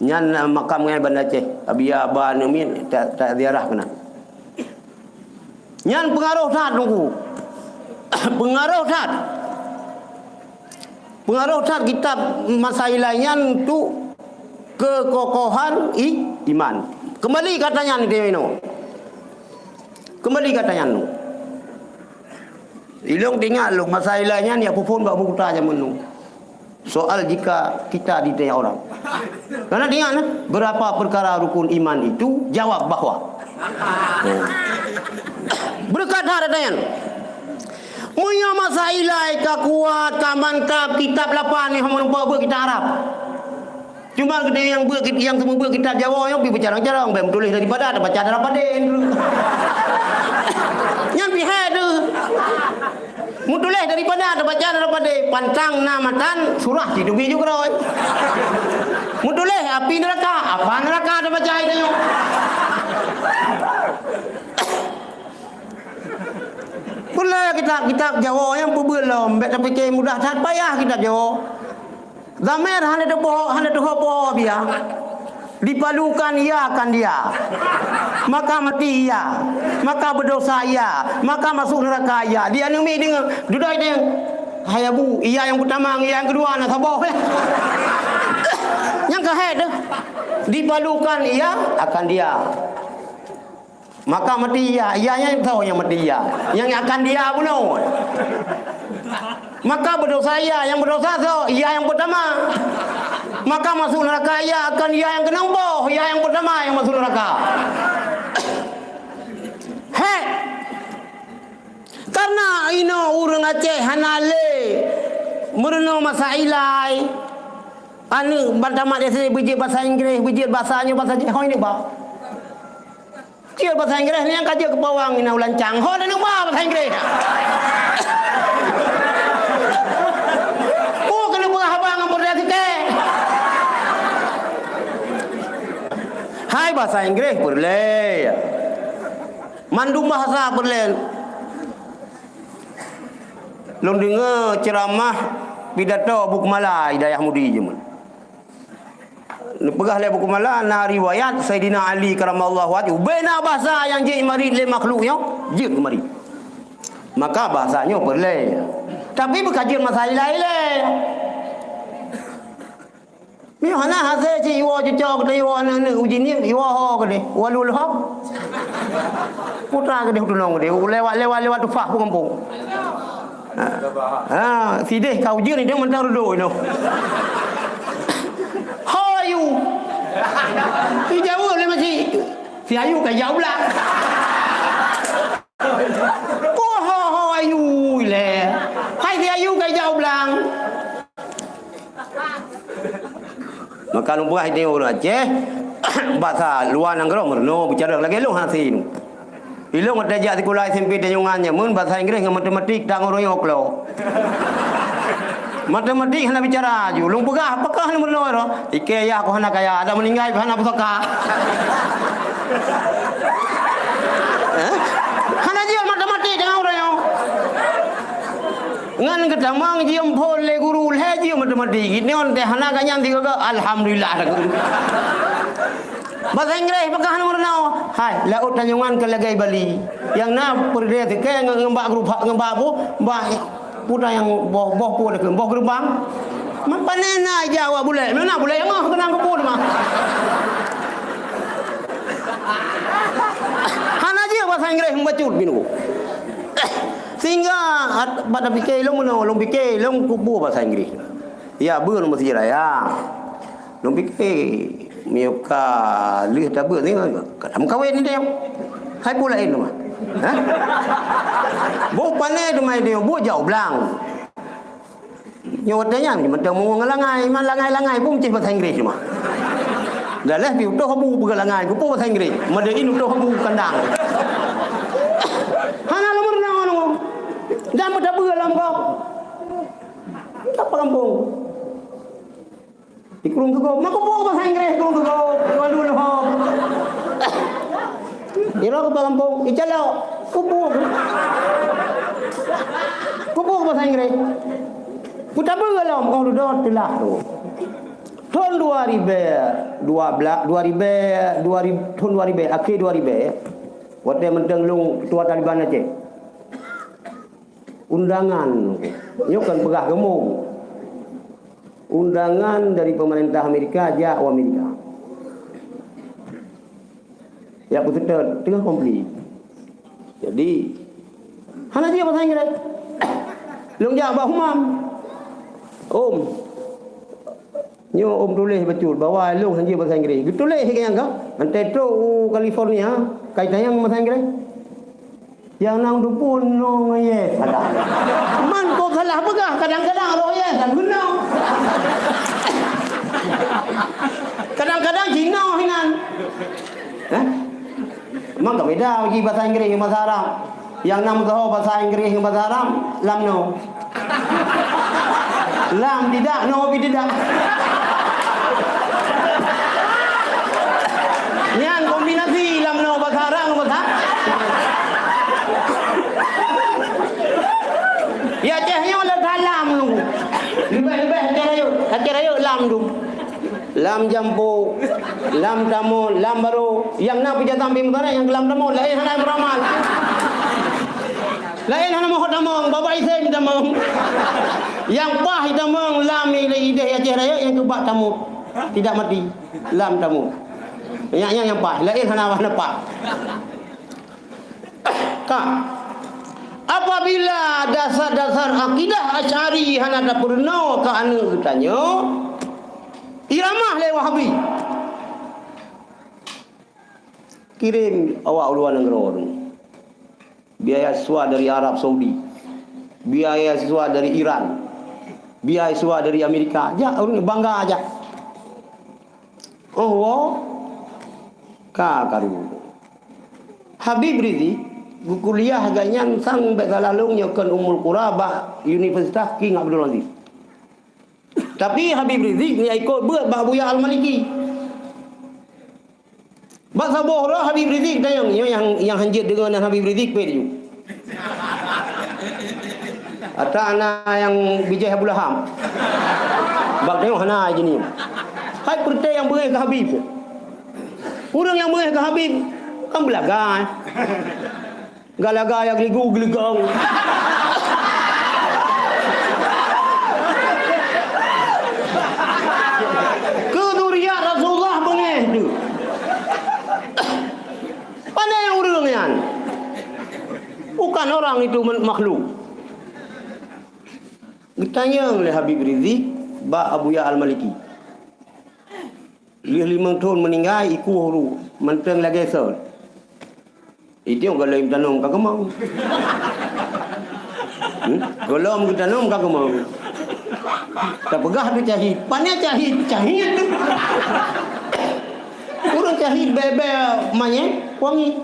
Nyan, eh, makam ngon Banda Aceh, Abia Aba Aneuk Miet, ta, taziarah keunan. Nyan peungaroh that, Teungku. Peungaroh that. Peungaroh that kitab Masailal nyan untuk keukokohan i-, iman. Keumbali keu ata nyan, Teungku. Keumbali keu ata nyan. Ilôn teuingat lôn, Masailal nyan jak peuphon bak buku ta jameun nyoe. Soal jika kita ditanya orang. Karena ingat, nah, berapa perkara rukun iman itu? Jawab bahwa. Beureukat that ata nyan. Meunyoe Masailal ka kuat, ka mantap, kitab lapan nyoe meureumpok beuet kitab Arab. Cuma geutanyoe nyang beuet, nyang seumeubeuet kitab Jawoe nyoe pih beucarông-carông, bèk meutuléh daripada tabaca dara padé. Nyan pih hai teuh. Meutuléh daripada tabaca dara padé, pantang na matan surah jiteubiet ju keudroe. Meutuléh api neuraka, apa neuraka tabaca tanyoe. Peureulée kitab-kitab Jawoe nyang peubeuet lom, bék tapike mudah that payah kitab Jawoe. Dhamer hana teupoh, hana teuho poh biya. Dipalukan ia akan dia. Maka mati ia. Maka berdosa ia. Maka masuk neraka ia. Di aneuk miet deungoe, dudoe deungoe. Hai Abu, ia nyang peutama ngon ia nyang keudua na saboh, eh. Nyang ka hék teuh. Dipalukan ia akan dia. Maka mati ia, ia nyan soe nyang mati ia? Nyang akan dia bunoe. Maka berdosa ia, nyang berdosa soe? Ia nyang peutama. Maka masuk neraka ia akan ia nyang keunong boh, ia nyang peutama nyang masuk neraka. Hék! Karena inoe ureuëng Aceh hana lé meurunoe masa ilai. Aneuk ban tamat S D beujeuet basa Inggréh, beujeuet basa nyoe basa Aceh, hôi neuba. Jeuet basa Inggréh nyan ka jeuet keu pawang inoe u lancang. Ho neuba basa Inggréh. Peue keuneuk peugah haba ngon peureulee sikée? Hai basa Inggréh peureulée. Mandum bahasa peureulée. Lôn deungoe ceuramah pidato Abu Keumala Hidayah Mudi jameun. Neupeugah lé Abu Keumala, na riwayat Saidina Ali karamallahu wajhu, ubena basa nyang jeuet marit lé makhluk nyoe, jeuet marit. Maka basa nyoe peureulée. Tapi beuka jeuet masa ilée-ilée. Meuhana hase cit iwoe cuco keudeh, iwoe aneuk-aneuk uji nyoe, iwoe ho keudeh, walu leuhob. Putra keudeh tulông keudeh, lewat, lewat, lewat tufah pun gampông. Ha. Ha, sideh ka ujeuen idong mantong reudok inoe. Ho ayu. Ijaweueb lé masih. Si ayu ka ijak u blang. Peue ho, ho ayu ilée? Hai si ayu ka ijak u blang. Maka lôn peugah ideh ureuëng Aceh, basa luwa nanggroe meurunoe bicara lagée lôn hase nyoe. Ilôn watée jak sikula S M P Tanjungan jameun basa Inggréh ngon matematik tanggong royong klo. Matematik hana bicara aju. Lôn peugah, "Apakah lôn meurunoe roh?" Ikei yah ku hana kaya, ada meuninggai pih hana pusaka. Eh? Hana jeuet matematik tanggong royong. Ngon geutamong jeuem phon lé guru lhée jeuem matematik. Inoe teuh hana ka nyan sigoe, alhamdulillah dah guru. Basa Inggréh peugah nomor enam. Hai, laôt Tanjungan keu lagée Bali. Nyang na peureudée sikée ngon, ngon bak geurupak, ngon bak bu, bak putra nyang boh, boh peue dikeue, boh geureubang. Meupané na ija awak bulek, na bulek nyang ngeh keunang keupeue teuma. Hana jeuet basa Inggréh meubacut binoe. Sehingga at-, bak tapike lôn meunoe, lôn pike lôn keupeue basa Inggréh. Ya, beu lôn meusejarah ya. Lôn pike, meunyoe ka lheueh tabeuet ni, ka tameukawen ni deh. Hai peue laén teuma. Ha? Boh pané teuma deh, boh jak u blang. Nyoe watée nyan, mantong meungon langai, man langai-langai pun cit basa Inggréh teuma. Dah lheueh pi utoh abu peugah langai, keupeue basa Inggréh. Made in utoh abu kandang. Hana lôn meurunoe nyoe. Dan meutabeu lam gob. Apa kampung? Di Krueng Keugop. Maka peue basa Inggréh Krueng Keugop? Walu leuhob. Di roh keupa gampông, icalok. Kubu. Kubu basa Inggréh. Kutabeue lom, oh, dudoe teulah tu. Thon dua ribée dua belas, dua ribée, dua ribée, thon dua ribée, akhé dua ribée, watée mantong lôn ketua Taliban Aceh. Undangan, nyoe kan peugah geumbong. Undangan dari pemerintah Amerika jak u Amerika. Jak peuseutôt teungoh konflik. Jadi, hana jeuet basa Inggréh. Lôn jak bak Umam. Om, nyoe Om tuléh bacut bahwa lôn hana jeuet basa Inggréh. Geutuléh lagée nyan ka, mantong trok u California, ka itanyong basa Inggréh. Nyang na duphon no ngon yes salah. Man kok salah peugah, kadang-kadang roh yes dan beuna. Kadang-kadang jinoe hinan. Hah? Maka beda bagi basa Inggréh ngon basa Arab. Nyang na meusaho basa Inggréh ngon basa Arab, lam no. Lam tidak, no pih tidak. Nyan kombinasi lam no basa Arab ngon basa. lam nunggu. Leubeh-leubeh Aceh Rayeuk. Aceh Rayeuk lam tu. Lam jampo, lam tamon, lam baro. Nyang na peujatang pih meukarat nyang keu lam tamon, laén hana beuramal. Laén hana mohot tamong, babah isém tamong. Nyang paih tamong lam idéh Aceh Rayeuk nyang keu bak tamut. Tidak mati. Lam tamut. Nyan, nyan nyang paih, laén hana, hana paih. Ka. Apabila dasar-dasar akidah Asy'ari hana tapeurunoe keu aneuk geutanyoe, iramah lé Wahabi. Kirém awak u luwa nanggroe. Biaya siswa dari Arab Saudi. Biaya siswa dari Iran. Biaya siswa dari Amerika. Jak, ureueng bangga jak. Oh, wo. Ka karu. Habib Rizik geukuliah gobnyan sang bék salah lôn nyoe kon Ummul Qura bak Universitas King Abdul Aziz. Tapi Habib Rizik nyan ikot beuet bak Buya Al-Maliki. Bak saboh droe Habib Rizik tanyong, nyoe nyang, nyang hanjeuet deungon nan Habib Rizik pih laju. Ata na nyang bijéh Abu Lahab. Bak tanyoe hana jeuneuh. Hai peureuté nyang beungéh keu Habib. Ureueng nyang beungéh keu Habib kan beulaga. Galaga nyang geuligu geuligong. Keu zuriat Rasulullah beungéh tu. Pane ureueng nyan? Bukan orang itu men-, makhluk. Geutanyong lé Habib Rizik bak Abuya Al-Maliki. Lheueh limong thon meuninggai, ikueh ru, mantong lagèe sot. Itu gohlom tanom ka keumong. Hmm? Gohlom geutanom ka keumong. Tapeugah tu cahid. Pane cahid? Cahid tu. Ureueng cahid bèe-bèe manyét wangi.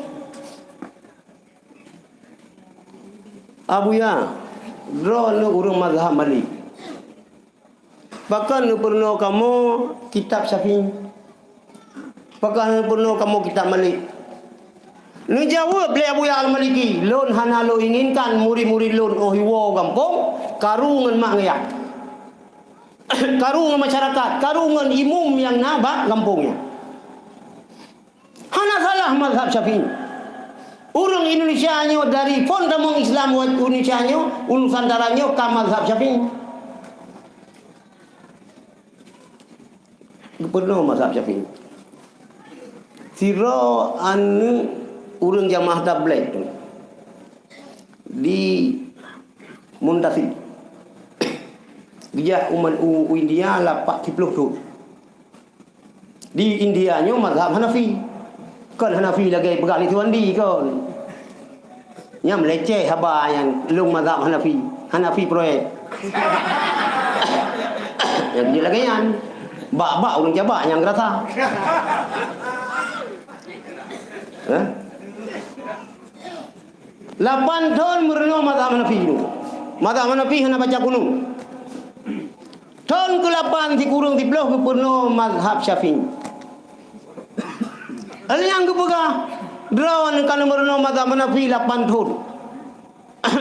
Abuya, droeneuh ureueng mazhab Malik. Pakon neupeurunoe kamoe kitab Syafi'i? Pakon neupeurunoe kamoe kitab Malik? Neujaweueb lé Abuya Al-Maliki, "Lôn hana lôn inginkan murid-murid lôn 'oh jiwoe gampông, karu ngon mak ngon yah, karu ngon masyarakat, karu ngon imum nyang na bak gampông nyan." Hana salah mazhab Syafi'i. Ureueng Indonesia nyoe dari phon tamong Islam Indonesia nyoe, Nusantara nyoe ka mazhab Syafi'i. Geupeurunoe mazhab Syafi'i. Sidroe aneuk ureueng jamaah tabligh tu di Muntasir. Geujak u, u India lapak siplôh thon. Di India nyoe mazhab Hanafi. Kon Hanafi lagèe peugah lé Suwandi kon. Nyan meuleceh haba nyan lôn mazhab Hanafi. Hanafi proyek. Nyang jeuet lagèe nyan. Bak-bak ureueng cabak nyang geurasa. Hah? Lapan thon meurunoe mazhab Hanafi nyoe. Mazhab Hanafi hana baca kunut. Thon keulapan sikureueng siplôh geupeurunoe mazhab Syafi'i. Nyang geupeugah, droeneuh ka neumeurunoe mazhab Hanafi lapan thon.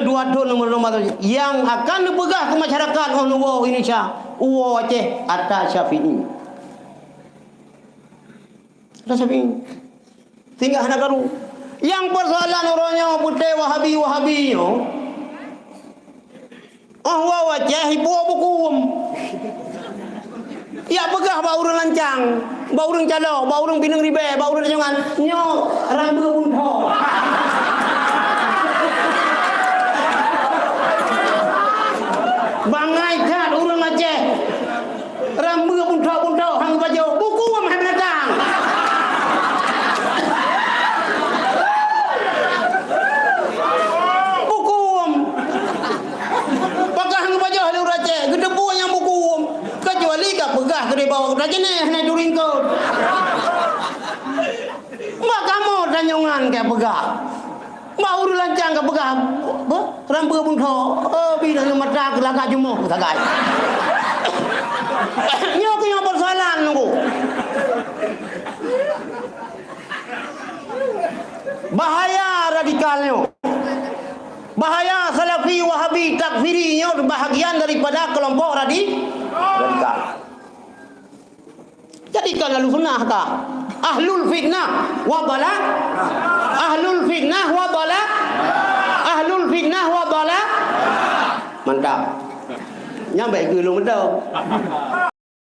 Dua thon neumeurunoe mazhab. Nyang akan neupeugah keu masyarakat 'oh neuwoe Indonesia, woe Aceh ata Syafi'i. Ata Syafi'i. Sehingga hana karu. Nyang peusoalan uroe nyoe peuté Wahabi-Wahabi nyoe, 'oh woe Aceh ipuwoe buku huköm. Jak peugah bak ureueng lancang, bak ureueng calo, bak ureueng pineung ribèe, bak ureueng tanyoe nyan, nyoe rambeue buntho. Bangai that ureueng Aceh. Rambeue buntho-buntho han geupajoh, buku huköm hai binatang. Buku huköm. Pakon han geupajoh lé ureueng Aceh, geuteupeue nyang buku huköm. Keucuali ka peugah keudéh bahwa gata jeunèh hana turi eungkôt. Bak kamoe tanyoe nyan ka peugah. Bak ureueng lancang ka peugah, beuh, rambeue buntho, oh, bina mata keu lagak jumoh sagai. Nyoe keuh nyoe peusoalan nunggu. Bahaya radikal nyoe. Bahaya Salafi, Wahabi, Takfiri nyoe bahagian daripada kelompok radi-, radikal. Jadikan Ahlussunnah ka ahlul fitnah wa dhalal. Ahlul fitnah wa dhalal. Ahlul fitnah wa dhalal. Mantap. Nyan baik geulong beutôi.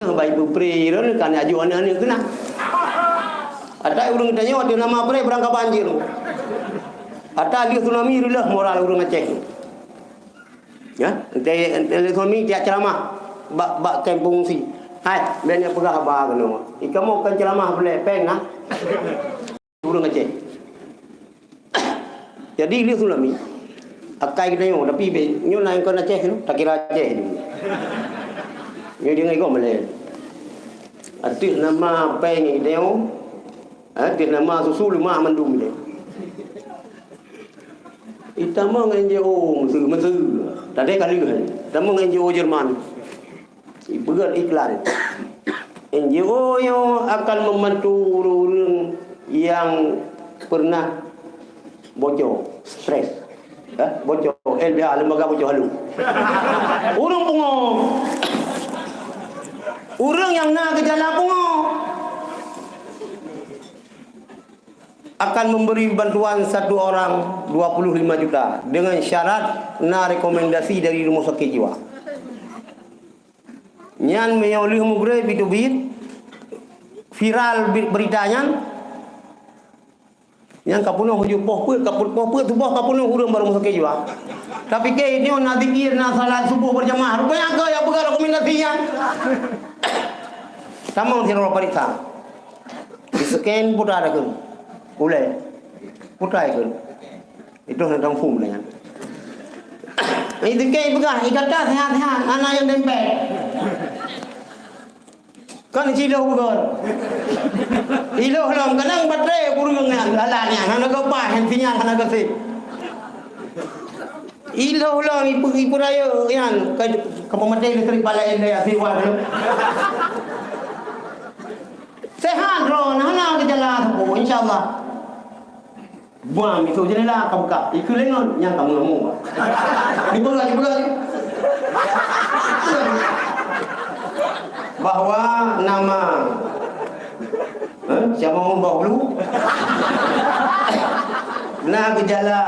Baik beupre, kan aju aneuk-aneuk keunan. Ata ureuëng tanyoe ateueh nama pre beurangkaban jih. Ata lheueh tsunami reuloh moral ureuëng Aceh. Ya, ente, ente suami tiap ceramah bak, bak kem pengungsi. Hai, ben nyak peugah haba keunoe. Ikamoe kan ceramah boleh peng, ha? Ureuëng Aceh. Jadi, lheueh tsunami, akai geutanyoe, tapi be, nyoe na nyang kon Aceh tu, takira Aceh tu. Nyoe dia ngai gom le. Ateueh nama peng geutanyoe, ha, ateueh nama susu leumah mandum le. Itamong N G O Mesir, Mesir. Tadi kali kan. Itamong N G O Jerman. Ipeugah iklan. N G O nyoe akan membantu ureuëng-ureuëng yang pernah bocor, stres. Eh, bocor, L B H, lembaga bocor halu. Ureuëng pungo. Ureuëng yang na gejala pungo. Akan memberi bantuan satu orang dua puluh lima juta dengan syarat na rekomendasi dari rumah sakit jiwa. Nyan meunyoe lheueh mugreb itu bit viral bi-, berita nyan, nyan ka peunoh ujoe poh peuet, ka peunoh poh peuet tuboh ka peunoh ureuëng bak rumah sakit jiwa. Tapi keu nyoe na zikir, na salat subuh berjamaah, rupanya ka ya peugah rekomendasi nyan. Tamong sidroe pariksa. Di-scan putra dah ke? Ulai. Putra ke? Itu nak tampung dengan. Di-scan peugah, ikata sehat-sehat, anak yang dempet. Kan cilok bukan? Ilok lom, kadang baterai kurang nyan, lalat nyan, hana geupaih, hana sinyal, hana geusit. Ilok lom, ipu, ipu raya nyan, ka, ka pematai listrik balai dia, siwa tu. Sehat droe, hana gejala sapeue, insya Allah. Buang itu jendela ka buka, ikeu lengon nyang ka mengamuk. Dipeugah, dipeugah. Bahwa nama, eh, siapa ngomong bahulu? Na gejala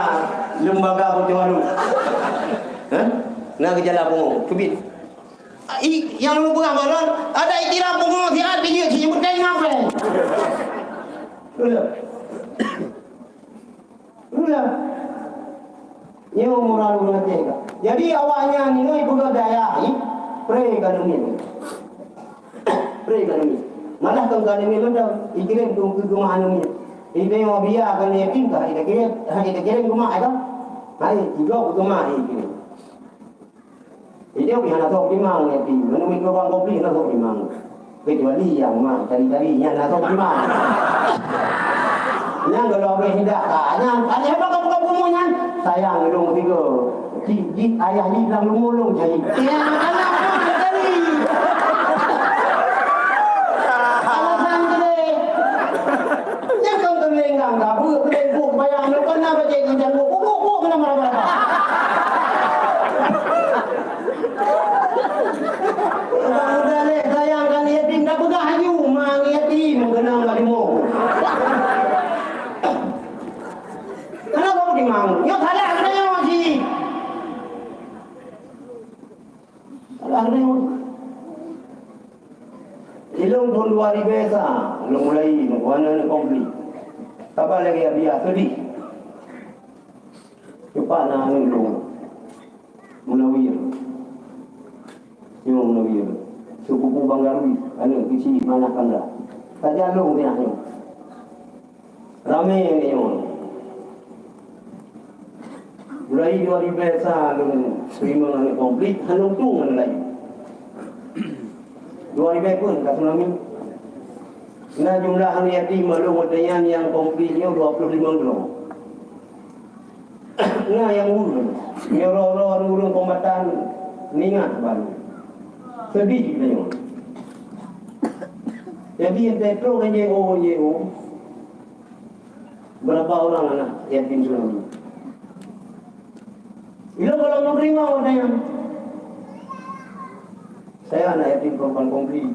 lembaga bocor halu. Eh? Na gejala pungo, teubiet. I, nyang lôn peugah bak droen, ada ikira pungo siat bijéuk sijeuet tengah pun. Udah. Udah. Nyoe moral ureuëng Aceh ka. Jadi awaknyan nyoe ipeugah dayah ni, pre ka neumien. Pre ka neumien. Malah kon ka neumien mantong, ikirém keu, keu keumah neumien. Ipeugah biya ka yatim ka, ikirém, ikirém keumah ka. Hai, igob keumah ikirém. Jadi, pih hana soe teurimong yatim. Meunurot ureuëng Bugis hana soe teurimong. Kecuali nyang mak tari-tari, nyan hana soe teurimong. Nyan kalau habéh hidak ka, nyan, tanya apa kamu-kamu nyan? Sayang, lôn tiga. Cik, cik, ayah ni bilang lôn, lôn cari. Ya, anak, anak, tari. Alasan gede. Nyan kon teuleungang ka, beuet teuleungkok bayang nyoe kon na bajée keujang buet, buet, buet, buet, keunan marah-marah. Udah lé sayang kan yatim, dah peugah laju, mang yatim, keunong ka limo. Kenapa aku dimang? Nyoe salah kena nyawa sih. Alah, nyoe. Ilong thon dua ribèe sa, lôn mulai meukawen aneuk konflik. Saban lagèe biasa seudeh. Teumpat na aneuk lôn. Munawir. Nyoe Munawir. Seupupu Bang Darwis, aneuk keuchik Manah Kandra. Sajan lôn singoh nyoe. Ramé nyoe. Mulai dua ribèe sa lôn teurimong aneuk konflik, hana untung ngon laju. Dua ribèe pun ka tsunami. Na jumlah aneuk yatim maklum watèe nyan nyang konflik nyoe dua puluh lima droe. Na nyang ureueng, nyoe roh-roh ureueng kombatan ningat baru. Seudeh geutanyoe. Jadi, entah trok N G O, N G O, Berapa orang anak yatim tsunami? Ilôn gohlom lôn teurimong watèe nyan. Saya anak yatim korban konflik.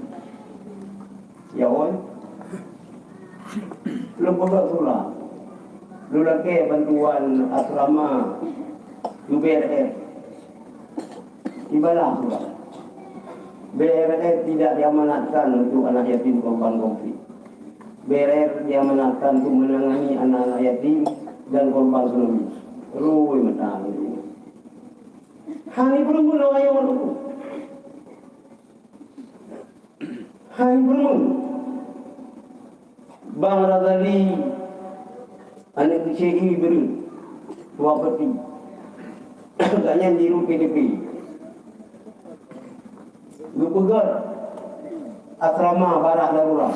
Ya, oi. Lôn peugah surat. Lôn lakèe bantuan asrama U B R F. Ibalah surat. B R F tidak diamanatkan untuk anak yatim korban konflik. B R F diamanatkan untuk menangani anak-anak yatim dan korban tsunami. Rui mata. Hai peurumoh lôn ayong tu. Hai peurumoh. Bang Razali, aneuk keuchik Ibrahim, Tuan Peti. Gobnyan di P D P. Geupeugöt asrama barak darurat.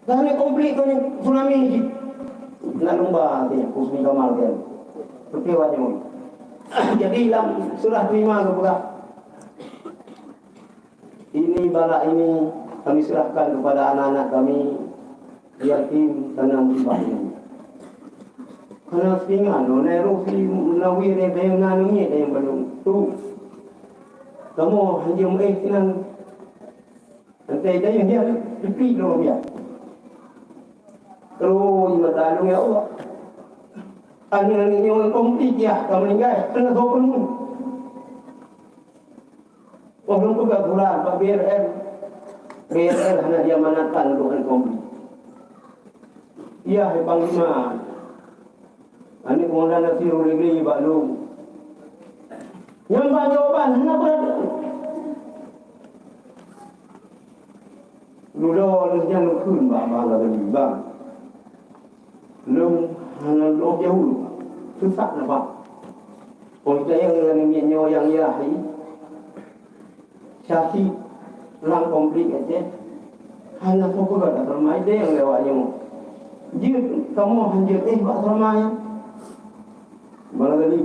Keuneuk konflik, keuneuk tsunami cit. Na lumba teuh, Husni Kamal kan. Seperti awak nyoe. Jadi lam surah kelima geupeugah, "Ini balak ini kami serahkan kepada anak-anak kami yatim karena musibah ini." Karena singa, no, Nairobi, Nawi, Rebeng, Nanu, Nyet, yang belum tu. Kamu hanya meuéh sinan. Teuntèe dayeuh nyan, peupi droe biak. Terus mata lôn, ya Allah. Aneuk-aneuk nyoe konflik yah ka meuninggai, keuneuk soe peurumoh. Oh, lôn peugah surat bak B R F. B R F hana diamanatkan untuk aneuk konflik. Yah, hai Panglima. Aneuk Maulana Sirul Negeri bak lôn. Nyan ban jawaban, hana brat. Dudoe lheueh nyan lôn kheun bak abang lagèe nyoe, "Bang, lôn hana lôn jaweueb, susah na, Bang." Óh lheueh nyan ngon miet nyoe nyang yah, syahid lam konflik Aceh, hana soe peugah asrama, idéh nyang lewat nyoe. Jeuet kamoe hanjeuet éh bak asrama nyan. Barangkali